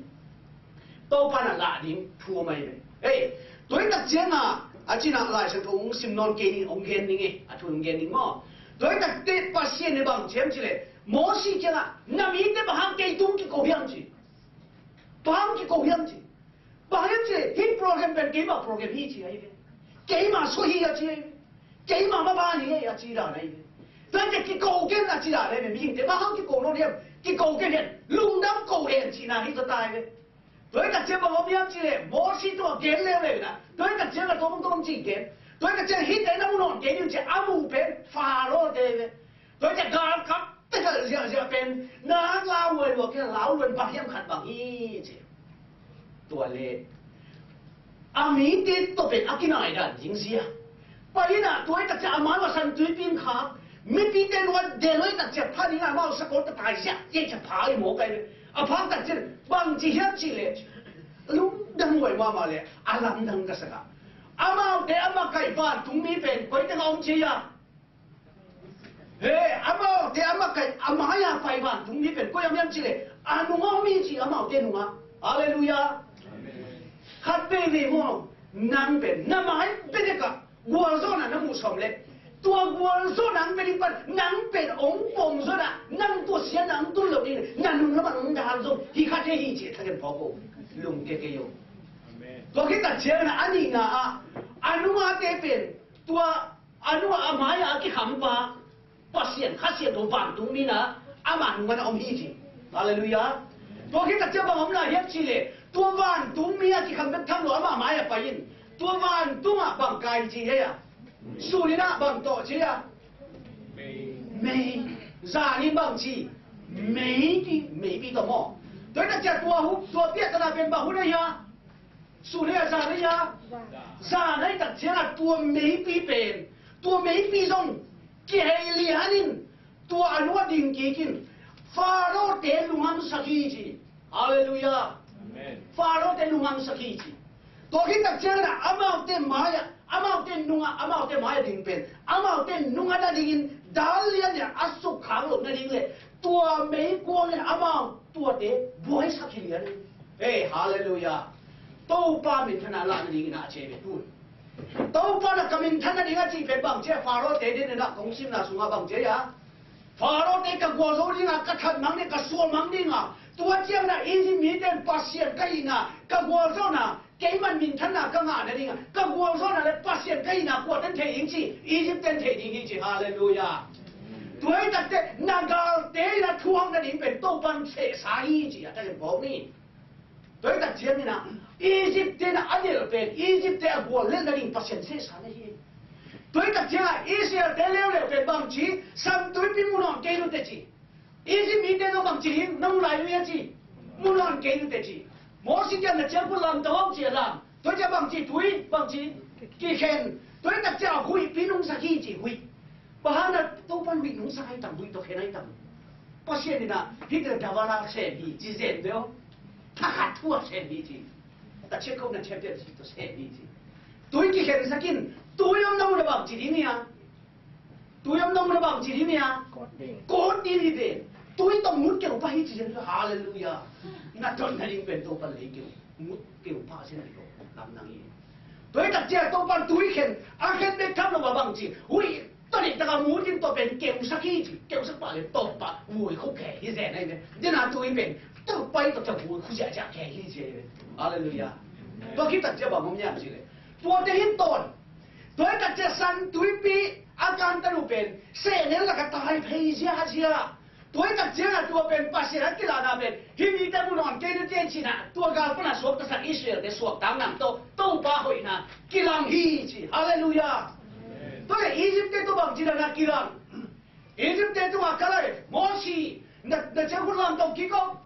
Topa na lah ding thu a mai ve. Hei, tua hi tak ciang a a cin ah Lai Siangtho hong sim nawn kei ning, hong gen ning e, a thu hong gen ning maw? Tua hi tak teh Pasian ne bang ciam ci le Mosi kiangah na mite bang hang kei tung kiko hiam ci. Bang hang kiko hiam ci. Bang hiam ci le hih program pen keimah program hi ci ahi ve. Keimah sua hi a ci ahi ve. Keimah mabang hi a ci dan ahi ve. Tua hi teh kiko ken a ci dan ahi ve. Mihingte bang hang kiko nawn hiam? Kiko ken hian lungdam ko hen cihna hi zaw ta ahi ve. Tua hi tak ciang bang om hiam ci le Mosi tua gen leuleu na. Tua hi tak ciang a tongtong ci gen. Tua hi tak ciang hihte na mu nawn kei ding ci a mu pen Faro te ahi ve. Tua hi teh galkap te galh ziahziah pen nak lau huai lua kei lau luan bang hiam khat bang hi ci. Tua le a mite tawh pen a kinai dan ding zia. Pai in a tua hi tak ciang amau a San Tuipi in khak, mipite nua del hi tak ciang pha ding a amau sakol ta tai ziah, yei ciang pha i mawk ai ve. A phak tak ciang bang ci hiam ci le lungdam huai mahmah le a lamdang ka sak a. Amaute a makaih vantungmi pen koite ka om ci a. He, amaute a makaih, a mai-a pai vantungmi pen koi a miam ci le a nunga om hi ci, amaute nunga. Halleluiah. Khat veivei maw, nang pen na mai bekbek ah gualzawhna na muh sawm le tua gualzawhna ang pe ding pan nang pen ong pawng zawhna nang tua sia nang tun lo ding na nung lamah nong dal zong hi khat he hi ci thagen phawk o. Lungke kei o. Tua khit tak ciangin a nihna ah a nungate pen tua a nungah a mai-ah a kikhampa Pasian Kha Siangtho vantungmi na amah nungah na om hi ci. Halleluiah. Tua khit tak ciang bang om lai hiam ci le tua vantungmi a kikham bek tham lo amah mai-ah pai in tua vantungah bang kai ci hei a. Suninah bang tawh ci a. Mei. Zanin bang ci. Meipi, meipi tawh maw? Tua hi tak ciang tua hun tua piahtana pen bang hun ahi a. Sun hei a zan hei a. Zan hei tak ciangah tua meipi pen tua meipi zong kihei lianin tua a nua ding kikin Faro te lungngamsak hi ci. Halleluiah. Amen. Faro te lungngamsak hi ci. Tua khit tak ciangin ah amaute mai-ah, amaute nungah, amaute mai-ah ding pen, amaute nungah nadingin dal lian lian a sukkhak loh nading le tua meikuang in amau tuate buaisak hi lian. Hei, halleluiah. Topa minthanna lah nadingin a ci hi ve tu. Topa na ka minthan nading a cih pen bang ci a, Faro te ding in ah kong simna sungah bang ci a, Faro te ka gualzo dinga, ka thatmang ding, ka suahmang dinga, tua ciangin ah Egypt mite in Pasian ka hihna, ka gualzawhna, keiman minthanna ka ngah nadinga, ka gualzawhna le Pasian ka hihna kuaten thei ding ci, Egypt ten thei ding hi ci. Halleluiah. Tua hi takte na galte in a thuak nading pen Topan sehsa hi ci a, tak in phawk ni. Tua hi tak ciangin ah Egypt te in a delh pen, Egypt te a guallelh nading Pasian sehsa na hi. Tua hi tak ciangin ah Israel te leuleu pen bang ci, San Tuipi mu nawn kei nute ci. Egypt mite zong bang ci ding, nang lai uh hi a ci, mu nawn kei nute ci. Moses kiang na ciang khut lam to ci a lam. Tua ciang bang ci, tui bang ci, kikhen. Tua hi tak ciang huihpi nungsak hi ci, huih. Bang hang na Topan huih nungsak ai tam, huih tawh khen ai tam. Pasian in ah hih tawh davala sem hi ci zen deuh. Thakhat thu a sem hi ci. Tachia ko na chapter ci tawh sem hi ci. Tui kikhensak in, tui om nong na bang ci ding hi a. Tui om nong na bang ci ding hi a. Kawt ding. Kawt ding hi ve. Tui tawh ngut keu pah hi ci zen. Halleluiah. Na ton na ding pen Topan lei keu. Ngut keu pah sin hi lo. Lam nang hi. Tua hi tak ciang Topan tui khen, a khen bek tham lo a bang ci. Huih, tua nih tak a mu ding tua pen keusak hi ci, keusak pah le Topa vui khu khe hi zen ahi ve. Dena tui pen Topa i tua tua vui khu ziahziah khe hi ci ahi ve. Halleluiah. Tua khit tak ciang bang om hiam ci le, tuate hi tawn. Tua hi tak ciang San Tuipi a kantan uh pen sehnel lak a tai phei ziahziah. Tua hi tak ciangin ah tua pen Pasian a kilahna pen, hih mite mu nawn kei nute ci-in ah tua gal pan a suaktasak Israel te suakta nang tawh Topa hoihna kilang hi ci. Halleluiah. Tua le Egypt te tawh bang ci dan a kilang. Egypt te tungah ka lai, Mosi, na, na ciang khut lam tawh kik om.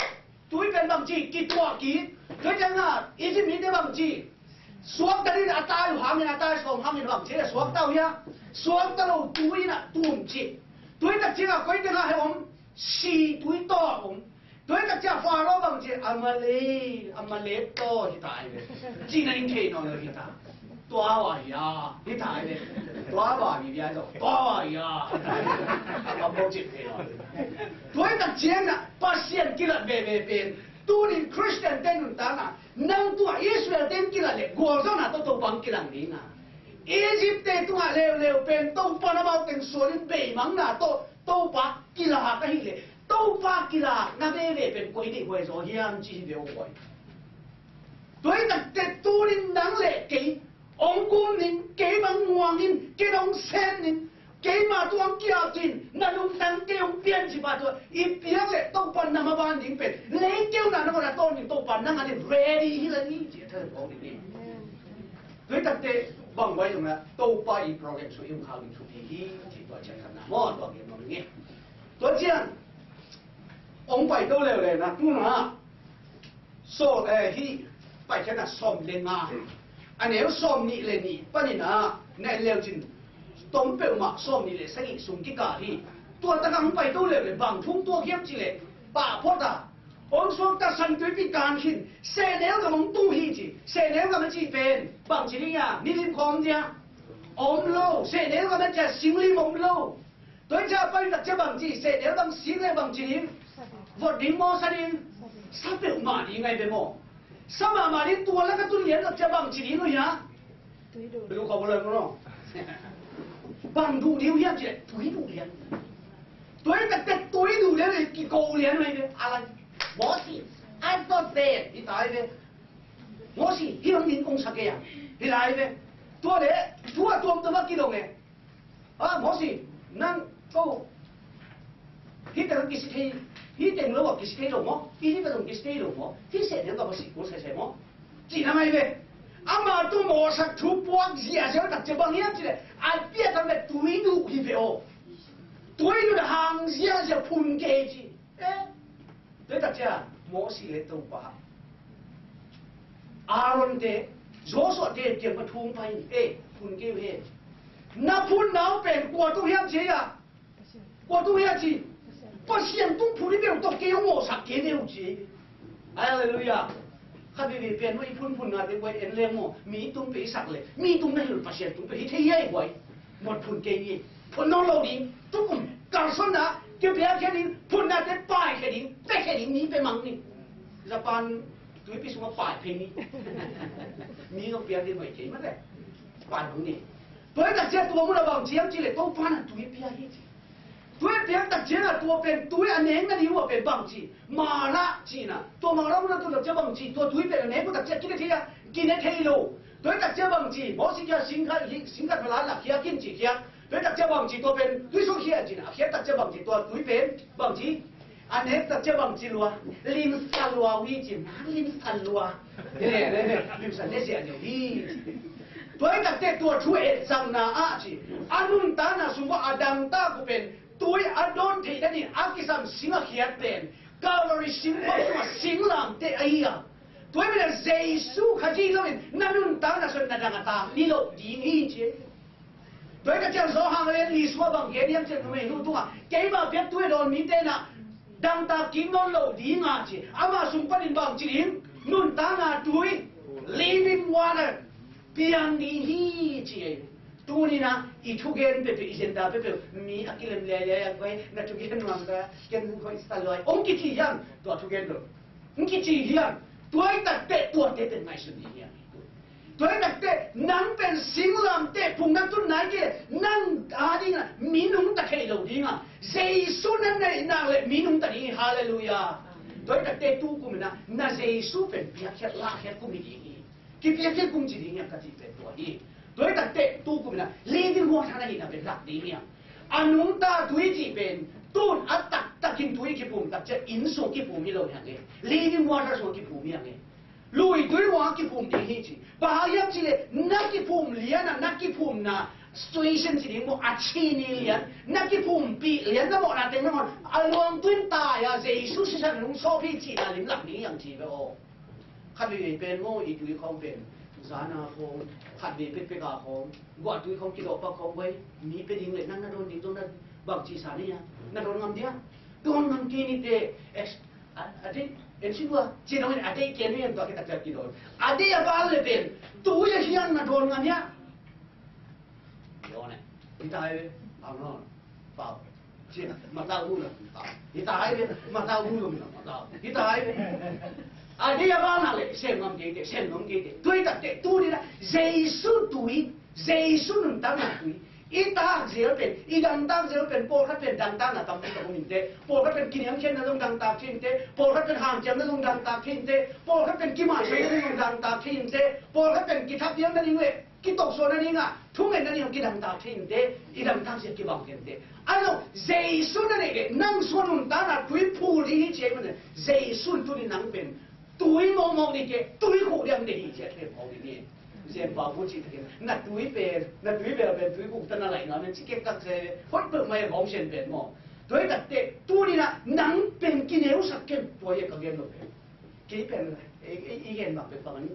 Tui pen bang ci, kituak kik. Tua ciangin ah Egypt mite bang ci, suakta ding a tai uh hangin, a tai sawm hangin bang ci, suakta uh hia. Suakta lo tui in ah tum ci. Tua hi tak ciangin ah koi teng ah hong om, si tui tawh om. Tua hi tak ciang Faro bang ci, Amalek, Amalek tawh hi ta hi ve. Cihna in thei nawn lo hi ta. Tua uh a hi a, hi ta hi ve. Tua uh a hi ve, tua uh a hi a, hi ta hi ve. Bang bang cih thei nawn lo. Tua hi tak ciangin ah Pasian kilat veve pen, tunin Khristian te nuntakna, nang tua Israel te in kilat le gualzawhna tawh Topa hong kilang ding a. Egypt te tungah leuleu pen Topa na bau teng sualin beimangna tawh Topa kilak ahih leh Topa kilakna veve pen koi deih huai zaw hiam ci hi ve aw huai. Tua hi tak teh tunin nang le kei hong gum ning, kei bang muang in, kei hong sem ning, keima tung hong kiau cin, na lungtang kei hong pian ci pa tua i piak le Topa na maban ding pen lei keuna na ngona tawn ding Topa nang a ding ready hi la ni ci a thei hong ding ni. Tua hi tak teh bang huai zong na Topa i program su i hong khau ding su pi hi ci tua cian khat na maw tua gen maw ding hi. Tua cian hong pai to leuleu na tuna so eh hi paikhiatna sawm le nga a neu sawm nih le nih panin a na en leu cin tom peuhmah sawm nih le sagih sung kikal hi. Tua takah hong pai to leuleu bang thu hong tuak hiam cih leh pahpawt a hong suakta San Tuipi kan khin sehnel gam hong tung hi ci. Sehnel gam a cih pen bang ci ding a milim khawm dia om lo. Sehnel gam a cih a singlim om lo. Tua hi ciah a pai tak ciah bang ci, sehnel bang sing le bang ci ding? Vot ding maw sa ding? Sa peuhmah ding ngai ve maw? Sa mahmah ding tua lak a tun lian tak ciah bang ci ding uh hiam? Lu kau bawloi maw? Bang duh ding uh hiam ci le tui duh lian. Tua hi tak ciah tui duh lian le kiko lian ngai ve. A lai Moses, I thought that hi ta hi ve. Moses, hi hong min kong sa kei a hi lai ve. Tua le tua tuamtuam a kidong e. A Mosi, nang ko hih teng kisi thei, hih teng lo a kisi thei lo maw? Hih teng lo kisi thei lo maw? Hih seh teng ka Mosi ko sese maw? Ci na ngai ve. Ama tu mawhsak thu puak ziazia tak cia bang hiam ci le a piak tak le tui duh hi ve aw. Tui duh hang ziazia phun kei ci. Eh? Tua tak cia Mosi le Topa Aaron te, Joshua te kiang ma thung pai, eh, phun keu he. Na phun nau pen kua tu hiam ci a? Kua tu hiam ci? Pasian tung phun i beuh tawh kei hong mawhsak kei ve uh ci. Halleluiah. Khat veivei pen maw i phunphun nate buai en leng maw, mi tung pei sak le mi tung na hilh Pasian tung pei hi thei hi buai. Mawt phun kei ni. Phun nawn lo ding. Tukum kalsuanna kei piakhia ding, phun nate paikhia ding, pekkhia ding, mi pia mang ni. Japan tuipi sungah pai phei ni. Mi zong pia ding hoih kei mah le. Pai mang ni. Tua hi tak ciang tua mun a bang ciam ci le Topa na tui pia hi ci. Tui piak tak ciangin tua pen tui a nek nading uh a pen bang ci, Mara cihna. Tua Mara mun a tun tak ciang bang ci, tua tui pen a nek uh tak ciang kine thei a, kine thei lo. Tua hi tak ciang bang ci, Mawsi kiang singkhat, singkhat pala lak khiak in ci khiak. Tua hi tak ciang bang ci, tua pen tui sung khiak cihna, a khiak tak ciang bang ci, tua tui pen bang ci, a nek tak ciang bang ci lua, limsa lua uh hi ci, limsa lua. Limsa ne sia uh hi ci. Tua hi tak teh tua thu etsakna ah ci, a nuntakna sung uh a dangtak uh pen tui a dawn theih nading a kisam sing a khiat pen Calvary singkhuak sungah singlamteh ahi a. Tua hi manin Jesu Khazih loin na nuntakna sung na dang a tak ni loh ding hi ci. Tua hi tak ciang Johan lian li sungah bang gen hiam cih leh numei nu tungah keima piak tui a dawn mite na dangtak kik nawn lo ding a ci. Ama sung panin bang ci ding, nuntakna tui, living water, piang ding hi ci. Tuni-in ah i thugen peuhpeuh, i agenda peuhpeuh mi a kilem liailiai a, koi na thugen nuam ka, ken koi sa luai, hong kici hiam? Tua thugen lo hong kici hiam? Tua hi tak teh tuate pen ngaihsun ding hiam? Tua hi tak teh nang pen singlamteh phung na tun nai kei leh nang a ding a mi nungta thei lo ding a, Jesu na neih nak leh mi nungta ding hi. Halleluiah. Tua hi tak teh tu kum in ah na Jesu pen piakkhiat lahkhiat kum hi ding hi. Kipiakkhiat kum ci ding hiam ka cih pen tua hi. Tua hi tak teh tu kum in ah living water na hihna pen lak ding hiam? A nungta tui cih pen tun a taktakin tui kiphum tak ciang inn sung kiphum hi lo hi hang e. Living water sung kiphum hi hang e. Lui tui sung kiphum ding hi ci. Bang hang hiam cih leh na kiphum lian a, na kiphumna situation ci ding maw, a ci ni lian, na kiphumpih lian, na mawhna teng nangawn a luang tui in tai a, Jesu sisan nung sawp hi cihna lim lak ding hiam ci ve aw. Khat veivei pen maw i tui khawng pen zana khawng, khat vei pekpek a khawng, guah tui khawng kidawh pak khawng vai, mi pia ding leh nang na dawn ding zong na bangci sa ni a, na dawn ngam dia? Dawn ngam kei ni teh, a, a deih en si lua ci dong in a deih kei ni en tua khit tak ciang kidawn. A deih a val leh pen tui a hiang na dawn ngam hia? Dawn e. Hi tai ve. Pau no. Pau. Ci na, matau bu na. Pau. Hi tai ve. Matau bu lo mi na matau. Hi tai ve. A deih a val nak leh sem ngam kei teh, sem ngam kei teh. Tua hi tak teh tuni-in ah Jesu tui, Jesu nuntakna tui i tak zel pen, i dangtak zel pen, pawlkhat pen dangtakna tampi tak om in teh, pawlkhat pen kiniamkhiatna zong dangtak thei in teh, pawlkhat pen hanciamna zong dangtak thei in teh, pawlkhat pen kimaisamna zong dangtak thei in teh, pawlkhat pen kithapiakna ding leh kitoksuahna ding a, thungetna ding a kidangtak thei in teh, i dangtak zel kibang thei in teh. A lo, Jesu na neih leh nang sung nuntakna tui phul ding hi ci ahih manin Jesu in tuni nang pen tui mawkmawk ni kei, tui khuh diam deih hi ci a thei phawk ding hi. Zen pau bu cih takin na tui pen, na tui bel pen tui khuh ta na laih ngam in ci kek tak se, hoih peuhmah e hong sian pen maw. Tua hi tak teh tuni-in ah nang pen kineusak ken, tua hi a ka gen lo pen. Kei pen, i, i, i gen bang pen bang an,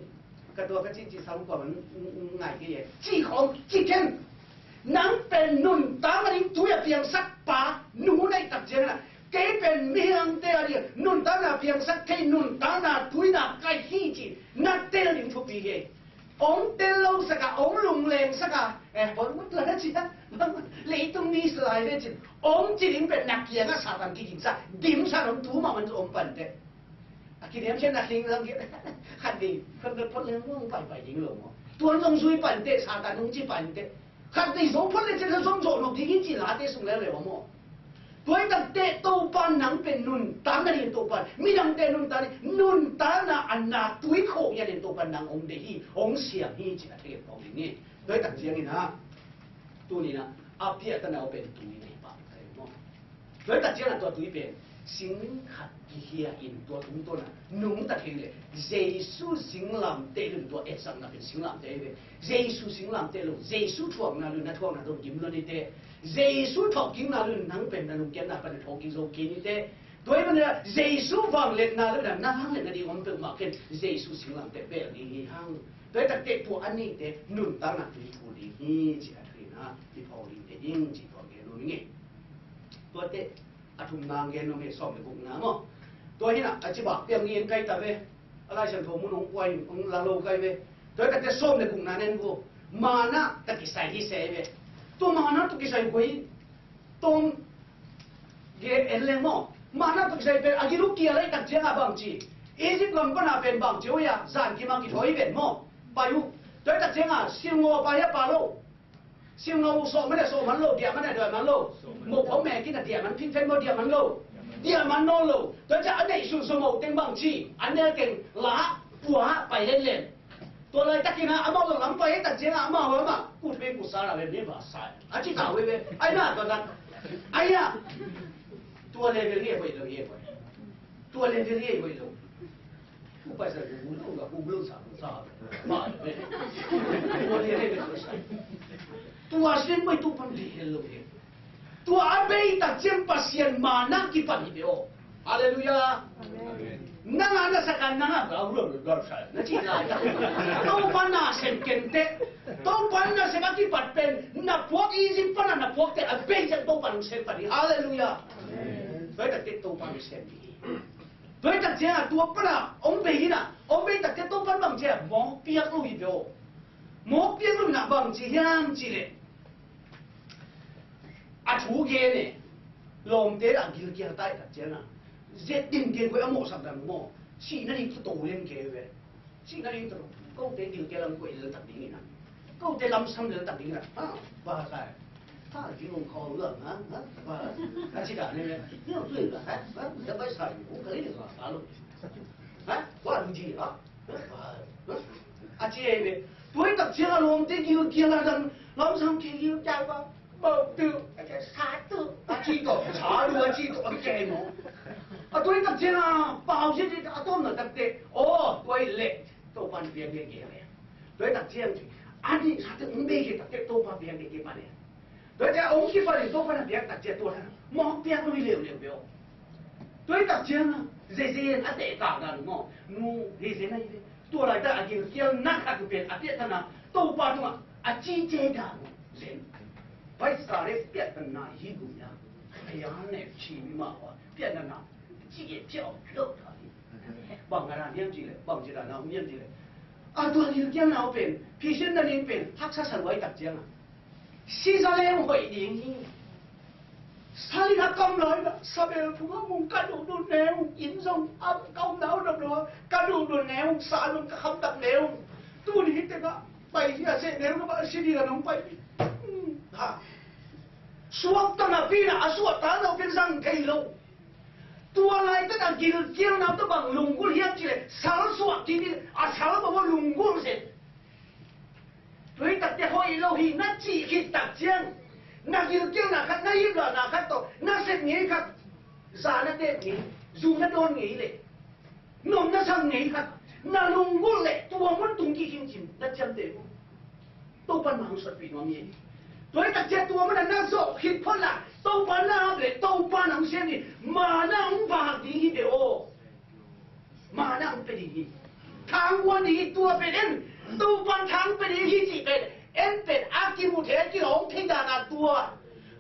ka tua ka cih cih sang kua man ngai kei e. Cih khawng, cih ken. Nang pen nuntakna ding tui a piangsak pa, nu na hih tak ciangin ah, kei pen mihingte a ding nuntakna piangsak thei, nuntakna tui na ka hi ci na tel ding thupi hi. Hong tel lo sak a, hong lungleng sak a, eh, Hollywood la na ci a, leitung mi salai ve cin, hong ci ding pen na kiangah Satan kigingsak, dimsak hong tu mahmah hong pan teh. A kiniamkhiatna hing lam hi. Khat vei, khat vei phot leng hong paipai ding lo maw. Tuan zong zui pan teh, Satan hong ci pan teh. Khat vei zong phot le cian zong zawh nop ding hi ci Late sung leuleu a maw. Tua hi tak teh Topa nang pen nuntakna ding Topa, midangte nuntak ding, nuntakna a na tui khawh hi a ding Topa nang hong deih hi, hong siam hi ci a thei kong ding hi. Tua hi tak ciangin ah, tuni-in ah, a piahtana uh pen tui nei pah thei maw. Tua hi tak ciangin ah tua tui pen sing khat kikhia in tua tungtawn ah nungta thei leh Jesu singlamteh lun tua etsakna pen singlamteh hi ve. Jesu singlamteh lo, Jesu thuakna lun na thuakna zong gim lo ni teh. Jesu thawhkikna lun nang pen na lungkiatna pan na thawhkik zo kei ni teh. Tua hi manin ah Jesu vangliatna lun na vangliatna ding om peuhmah ken Jesu singlamteh bel ding hi hang. Tua hi tak teh tua a neite nuntakna tui phul ding hi ci a thu in ah i phawk ding teh ding ci tua gen nuam ing e. Tua teh A thumna gen nuam hi, sawm le gukna maw. Tua hi na, a ci bak piang ngen kai ta ve. A Lai Siangtho mun hong puai hong la lo kai ve. Tua hi takte sawm le gukna nen vo. Mana tawh kisai hi se ve. Tua mana tawh kisai koi. Tawm ge en leng maw. Mana tawh kisai pen a gil uh kia lai tak ciangah bang ci. Egypt lam pana pen bang ci uh ia, zan kim a kithawi ven maw. Pai uh. Tua hi tak ciangah silngaw pai a pa lo. Silngaw sawh man a sawh man lo, diah man a diah man lo. Moh phawk mek in a diah man, phingphen maw diah man lo. Diah man nawn lo. Tua ciah a neih sunsun moh teng bang ci, a nel teng la, pua, pai len len. Tua laitakin a amau zong lam pai tak ciangah amau amah kut vei kut sa la len ni ba sa. A ci ta vei vei. Ai na tua dan. Ai ya. Tua level hi a hoih lo hi a hoih. Tua level hi a hoih lo. Tua sin pai tu pan lehel lo hi. Tua a bei tak ciang Pasian mana kipan hi ve aw. Halleluiah. Nang a na sak a nang a gau lo lo sa na ci lai tak. Topa na sem kente. Topa na sem a kipat pen na puak Egypt pan a na puak te a bei ciang Topa na sem pan hi. Halleluiah. Tua hi tak te Topa na sem hi. Tua hi tak ciang a tua pan a hong bei hi na, hong bei tak te Topa bang ciang mawk piak lo hi ve aw. Mawk piak lo hi na bang ci hiam ci leh, a thu gen e. Lawmte a gilkial tai tak ciang a, zet din gen koi a mawhsak dan maw. Sihna ding tawh to lem kei ve. Sihna ding tawh kote gilkial lam koi lel tak ding hi na. Kote lamsam lel tak ding hi na. Ha, ba sai. Ha, ding ong khaw lo ha, ha, ba. A ci dan ne. Ni ong tui la ha, ha, da bai sai ong ka le ha, ha lo. Ha, wa lu ji ha. A ci ei ve. Tua hi tak ciang a lawmte gilkial a dang lamsang kei gilkial ba. Bawh tu, a ci sa tu. A ci tawh, sa tu, a ci tawh, a kei maw. A tua hi tak ciang a, pau ci ci a tawm na tak te. Aw, tua hi leh. Topa na piang kei kei ve. Tua hi tak ciang ci. A nih sa te, ong bei kei tak te, Topa piang kei kei pa le. Tua ciang ong kipan in Topa na piak tak ciang tua na mawk piak lo hi leuleu ve aw. Tua hi tak ciang a, zezen a teh kak dan maw. Nu, zezen a hi ve. Tua laitak a gilkialna khat uh pen a piahtana Topa tungah a cice dan uh zen. Paisa le piahtana hi gum ya. A ya ne ci mi ma wa piahtana ci e piau lo ta hi. Bang a dan hiam ci le, bang ci dan a um hiam ci le. A tua gilkialna uh pen, phisin na ning pen, haksa sa luai tak ciang a. Sisa leng hoih ding hi. Salin a kam lai na, sabel phung a mung ka duhdul neu, inn zong a ka um nau dap lo, ka duhdul neu, sa zong ka kham dap neu. Tuni hi tengah, pai hi a seh neu na ba, sini la nong pai. Hmm, ha. Suak tana pi na, a suak ta na pi zang thei lo. Tua lai tana gilkial na ta bang lunggul hiam ci le, sal suak ki ni, a sal ba ba lunggul se. Tua hi takte hoih lo hi na cih khit tak ciang, na gilkialna khat, na himlahna khat tawh na sep ngei khat, za na tep ngei, zu na dawn ngei le, nuam na sam ngei khat, na lunggulh le tua mun tung kik hing cin na ciamteh uh. Topa na hong sotpih nuam hi. Tua hi tak ciang tua mun a na zawh khit phot la, Topa na ap le, Topa na hong sem hi, mana hong vak ding hi ve aw. Mana hong pia ding hi. Thang guan ding hi, tua pen en. Topa thang pia ding hi cih pen en pen a kimu thei, a kilawm thei dan a tua.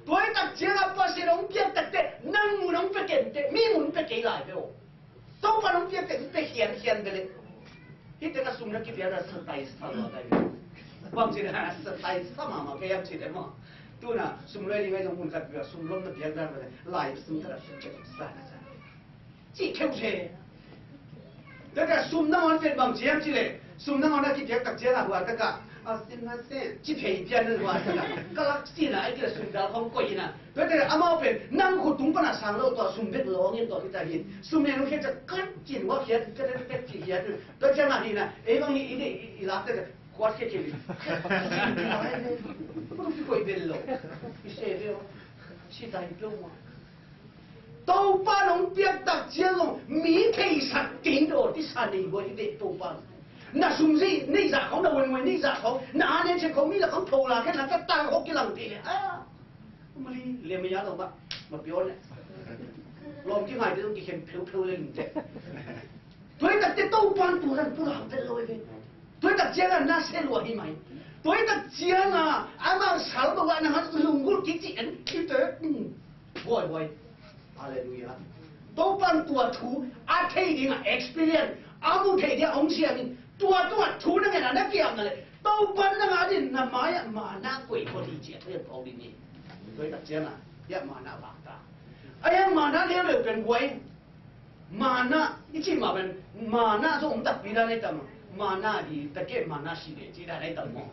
Tua hi tak ciang a Pasian hong piak takte nang mun hong pia kei teh, mi mun pia kei lai ve aw. Topa hong piak teh hong pia khiankhian ve le. Hih teng a sum na kipiak a satai sa lo a kai ve. Bang ci na satai sa mahmah kei hiam cih leh maw. Tu na sum loi ding a zong mun khat pia sum lom na piak dan ve le. Lai sum khat a sa na sa. Ci kheuh se. Tua ka sum nangawn pen bang ci hiam cih leh, sum nangawn a kipiak tak ciang a hua tak a, a sin na se, ci phei pian na hua tak a, ka lak sin a, ai kila sum dal khong koih in a. Tua te amau pen, nang khut tung pan a sang lo tua sum bek lawng in tua kita hin. Sum ne nung khen ca kat cin hua khiat, kat kat kat ci khiat. Tua ciang a hin a, ei bang hi i ne i lak tak a, kuat khiat khiat. Koih bel lo. I se bel. Si tai pio ma. Topa nong piak tak ciang zong mi theisak kei daw tisa nei guai ve Topa. Na sum zei nei zah khong, na wenwen nei zah khong, na a nen chet khong mi la khong tho la khen na ka tang khong kilang te le. A mali le ma ya lo ba ma pion le. Lawm kingai te zong kikhen pheupheu le ling te. Tua hi takte Topa in tua dan pulak vet lo hi ve. Tua hi tak ciangin na se lua hi mai. Tua hi tak ciangin amah sal bawah na han lunggulh kik ci en kite. Buaibuai. Halleluiah. Topa'n tua thu a thei dingah experience a mu thei dingah hong siam in, tua tungah thu na ngen a na kiam na leh Topa'n na ngah ding, na mai-ah manna koih kho ding ci a thu hong pau ding hi. Tua hi tak ciangah hiah manna vak ta. A hiah manna leuleu pen guai. Manna i cih mah pen manna zong om takpi dan ahi tam maw. Manna hi tak ciang manna si leh ci dan ahi tam maw.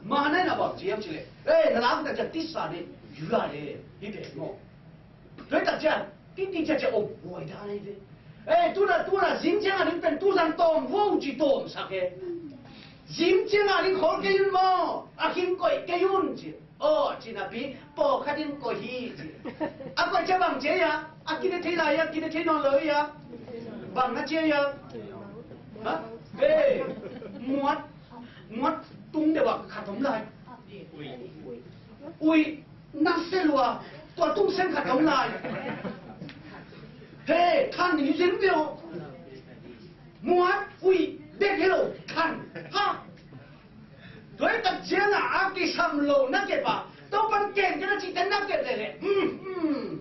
Manna in a bang ci hiam cih leh, ei, na lak tak ciang tisa ding, yula ding hi pen maw. Tua hi tak ciang titi ciacia om huai dan ahi ve. Ei, tuna tuna zing ciangah ding pen tuzan tawm vo ci tawmsak e. Zing ciangah ding khawl kei un maw, a khing koih kei un ci. Aw ci napi pawlkhat in koih hi ci. A koih ciang bang ci a, a kine thei lai a, kine thei nawn lo hi a. Bang na ci a, ha? Ei, muat, muat tung deuh a khat om lai. Ui, na se lua, tua tung seng khat om lai. He, khan ni zin pio. Muat, ui, bek hi lo, khan. Ha. Tua hi tak ciangah a kisam lo na kep a, Topa'n ken ken a cihte na kep leh leh. Hmm, hmm.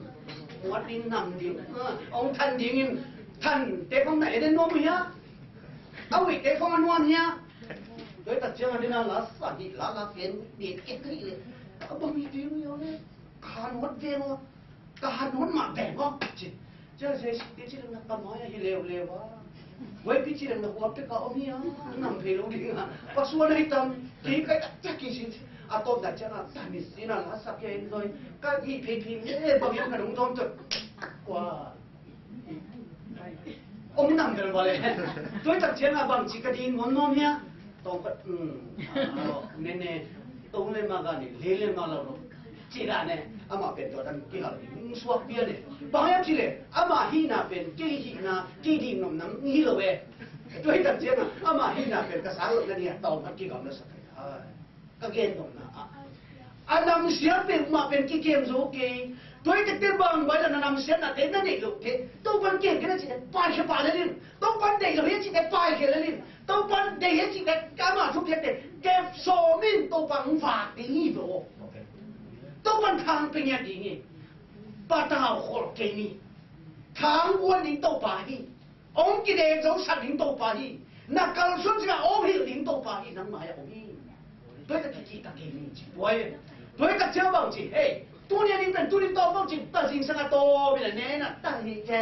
Muat ding nam ding. Ah, hong than dingin, than te khong na en en nuam hia. A uih te khong a nuam hia. Tua hi tak ciangah ding a la sa hi, la la ken, bit ken hi leh. A bang hi ding hia leh. Khan hot veng aw. Ka han hun mah beng aw ci. Cia sia si te ci leng na ka mai a hi leuleu a. Wai pi ci leng na huap te ka om hi a. Nam phei lo ding a. Pasuan a hi tam. Kei kai tak tak ki sin. A tawm tak ciang a ta mi sin a la sak ya in zoi. Ka hi phei phei le bang yam ka dong tawm tawm. Kua. Om nam bel bale. Tua hi tak ciang a bang ci ka ding nuam nuam hi a. Tawng ka, um. Nene. Tawng le ma ka ni. Le le ma la lo. Ci dan e, amah pen tua dan kihal ding suak pian e. Bang hiam cih leh, amah hihna pen kei hihna, kei dingnopna hi lo e. Tua hi tak ciangah, amah hihna pen ka sang loh nading a tawm khat kigawm na sak e. Ka gennopna ah. A namsiat pen mah pen kikem zo kei. Tua hi tak te bang bai la na namsiatnate na neih loh te. Topa'n kem kei na cih te, paikhia pah lel in. Topa'n deih lo hi a cihte paikhia lel in. Topa'n deih hi a cihte, amah thupiakte kep sawm in Topa hong vak ding hi lo. Topa'n thang pia ngiat ding hi. Patau khol kei ni. Thang guan ding Topa hi. Hong kidek zo sak ding Topa hi. Na kalsuan singah hong hilh ding Topa hi. Nang mai-ah hong hi. Tua hi tak kikihtak kei ni ci. Tua hi tak ciang bang ci. Hei, tuni a ding pen tuni tawm bang ci. Ta zingsang a tawm in a nen a ta hi ke.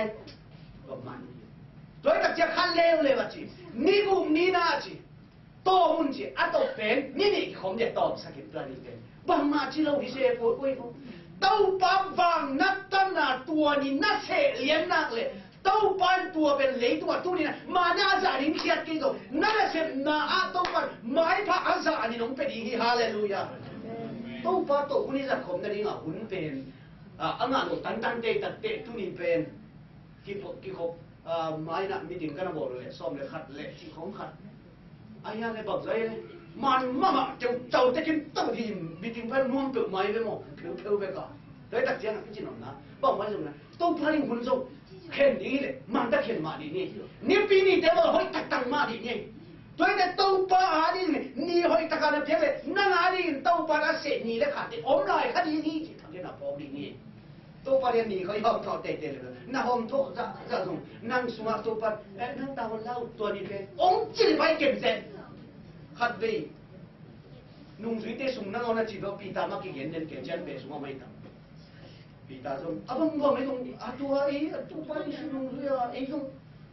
Tua man. Tua hi tak ciang khan leuleu a ci. Ni guk ni na a ci. Tawm un ci. A tawp pen ni nih kikhawm dia tawmsak in tua ni pen. Bangmah ci lo hi se kua kua hi ko. Topa vang na tan a tua ni na seh lian nak leh Topa'n tua pen leitungah tuni na manna a zah ding khiat kei zo. Na nasepna ah Topa'n maipha a zah ding hong pia ding hi. Halleluiah. Topa tawh hun i zat khawm nading a hun pen a ngah lo tantan tei tak teh tuni pen kikhop, kikhop, ah, mai-ah meeting ka na bawl leh sawm le khat leh ci khawng khat. Ahi hang le bangzah le man mahmah keu cau tekin tau hi. Meeting pan nuam peuh mai ve maw, pheupheu ve ka. Tua hi tak ciangah i ci nopna bang mai zong na Topa ding hun zong khen ding hi leh man ta khen mah ding hi. Nipi nite bang hoih taktak mah ding hi. Tua hi leh Topa a ding hi. Ni hoih taka na piak leh nang a dingin Topa na seh ni le khate om lai kha ding hi ci. Thakhen a pawk ding hi. Topa lian ni kha i hawm thawh teitei le na hawm thawh zahzah zong nang sungah Topa, eh, nang ta hon lau tua ni pen ong cil pai kem zen. Khat vei nungzuite sung nang aw na ci lo Peter mah kigen den ke cian be sungah mai tam. Peter zong a bang bang ei zong a tua ei a Topa i sung nungzui a ei zong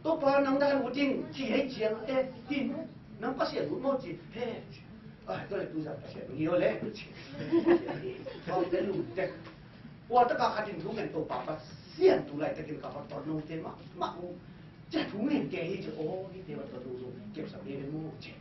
Topa nang dan uting ci hei ciang eh tin nang Pasian ut maw ci he. Ah, tua le tu zat Pasian ngi aw le ci. Hawm te lum te. Ua taka khatin thu ngen Topa Pasian tu laitakin ka va ton note mah mah uh. Cia thu ngen kei hi ci aw, hihte va ton uh zong kepsak ngei ve maw ci.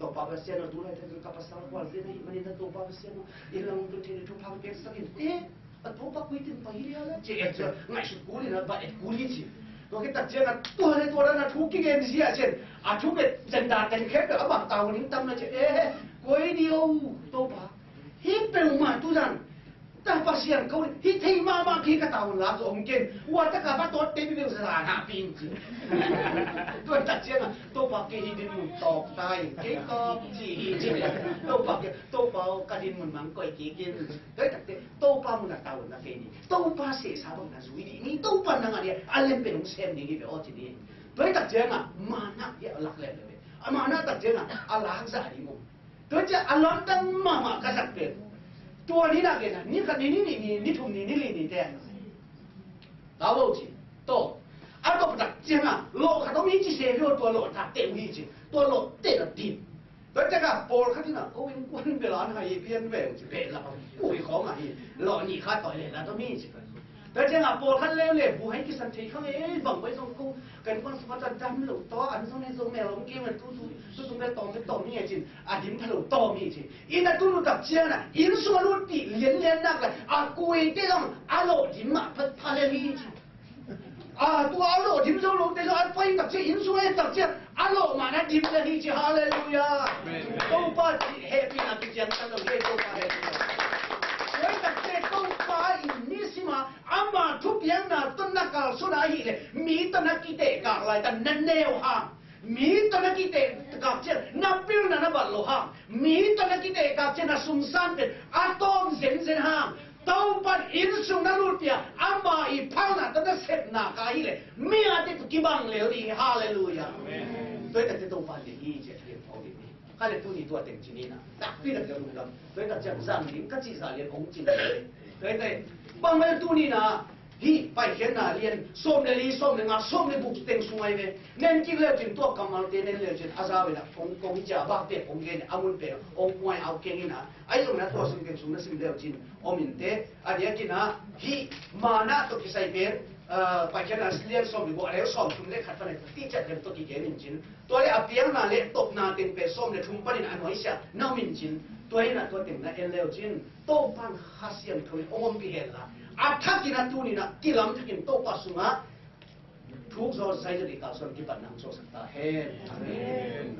Topa Pasian aw, tu laitakin ka pasal khual zen ahih manin na Topa Pasian aw, inn lam hong tun theihna thupha piaksak in. Eh, a Topa kuitin pai hi dia la ci. Eh, cia ngaihsut kul in a va et kul hi ci. Tua khit tak ciangin tua le tua dan a thu kigen zia cian a thu ngen zenda teng khempeuh a bang tau ning tam na ci. Eh, koi ni aw Topa. Hih peuhmah tuzan ta Pasian ko hi thei mahmah khi ka taun la zong ken ua taka va tawt te bibeng sa na pin ci. Tuan tak cianga Topa ke hi din mun tawk tai ke tawk ci hi ci. Topa ke Topa ka din mun mang koi ke ken. Doi tak te Topa mun a tau na kei ni. Topa sehsa bang na zui dih ni. Topa nang a dia a lem pen hong sem ding hi ve aw ci ni. Tua hi tak ciangah mana hi a lak lem lem ve. A mana tak ciangah a lak zah ding om. Tua ciah a lamdang mahmah ka zak pen. Tua ni nak gen a ni khat ni ni ni ni ni thum ni ni li ni te. Tau lo ci. Tua a tua tak ciangah lo khat om hi ci se hi tua lo tak te hi ci. Tua lo te na dim. Tua ciangah pawlkhat in ah ko innkuan bel an hai pian ve ci, behlap a pui khawng ahi, lawh nih kha tawi leh la tawh mi ci. Tua ciangah pawlkhat leuleu bu hai kisan thei khang ei bang bai zong ko kan kuan sapa ta dam lo tawh an zong ne zong mel om kei ma tu tu tu tung bel tawm bel tawm mi a cin a dim pha lo tawm mi ci. Inn a tun uh tak ciangah inn sung a lut pih lianlian nak le a kuite zong a lawh dim mah phat pha le mi ci. A tua a lawh dim zo lote zong a pai tak ciang inn sung a et tak ciang a lawh man a dim le hi ci, halleluiah. Amen. Topa ci hehpihna kician kan lo hi, Topa hehpihna. Tua tak ciang Topa in nisim a ama thupiakna tawh na kalsuan ahih leh mi tawh na kitehkak laitak na neu hang. Mi tawh na kitehkak ciang na pilna na bat lo hang. Mi tawh na kitehkak ciang na sumsan pen a tawm zenzen hang. Topan inn sung na lutpih a ama i phalna tawh na sepna ka hi leh mi a te tu kibang lel ding hi, halleluiah. Amen. Tua hi tak ciang Topa te hi ci a thiam phau ding hi. Kha le tuni tua teng ci ni na. Takpi tak ciang lungdam. Tua hi tak ciang zang ding ka cih zah lian hong cin ding. Tua hi tak bang mah tuni na Hih Paikhiatna lian sawm le li, sawm le nga, sawm le guk teng sung ahi ve. Nen kik leu cin tua kammalte nen leu cin a zau in a kong kong hi cia bakte kong gen a mun pen kong kuai au keng in a. Ahi zongin a tua sung teng sung na sim leu cin om in te a diakin a hih mana tawh kisai pen, ah, Paikhiatna lian sawm le guk a leu sawm thum le khat pan a ti ciat lem tawh kigen in cin. Tua le a piangna le tokna teng pen sawm le thum panin a nuaisiah na om in cin. Tua in a tua teng na en leu cin. Topan Kha Siangtho in hong ompih hen la, a thakin a tunin a kilam thakin Topa sungah thuk zaw zai zaw dih kalsuan kipatna hong suaksak ta hen. Amen.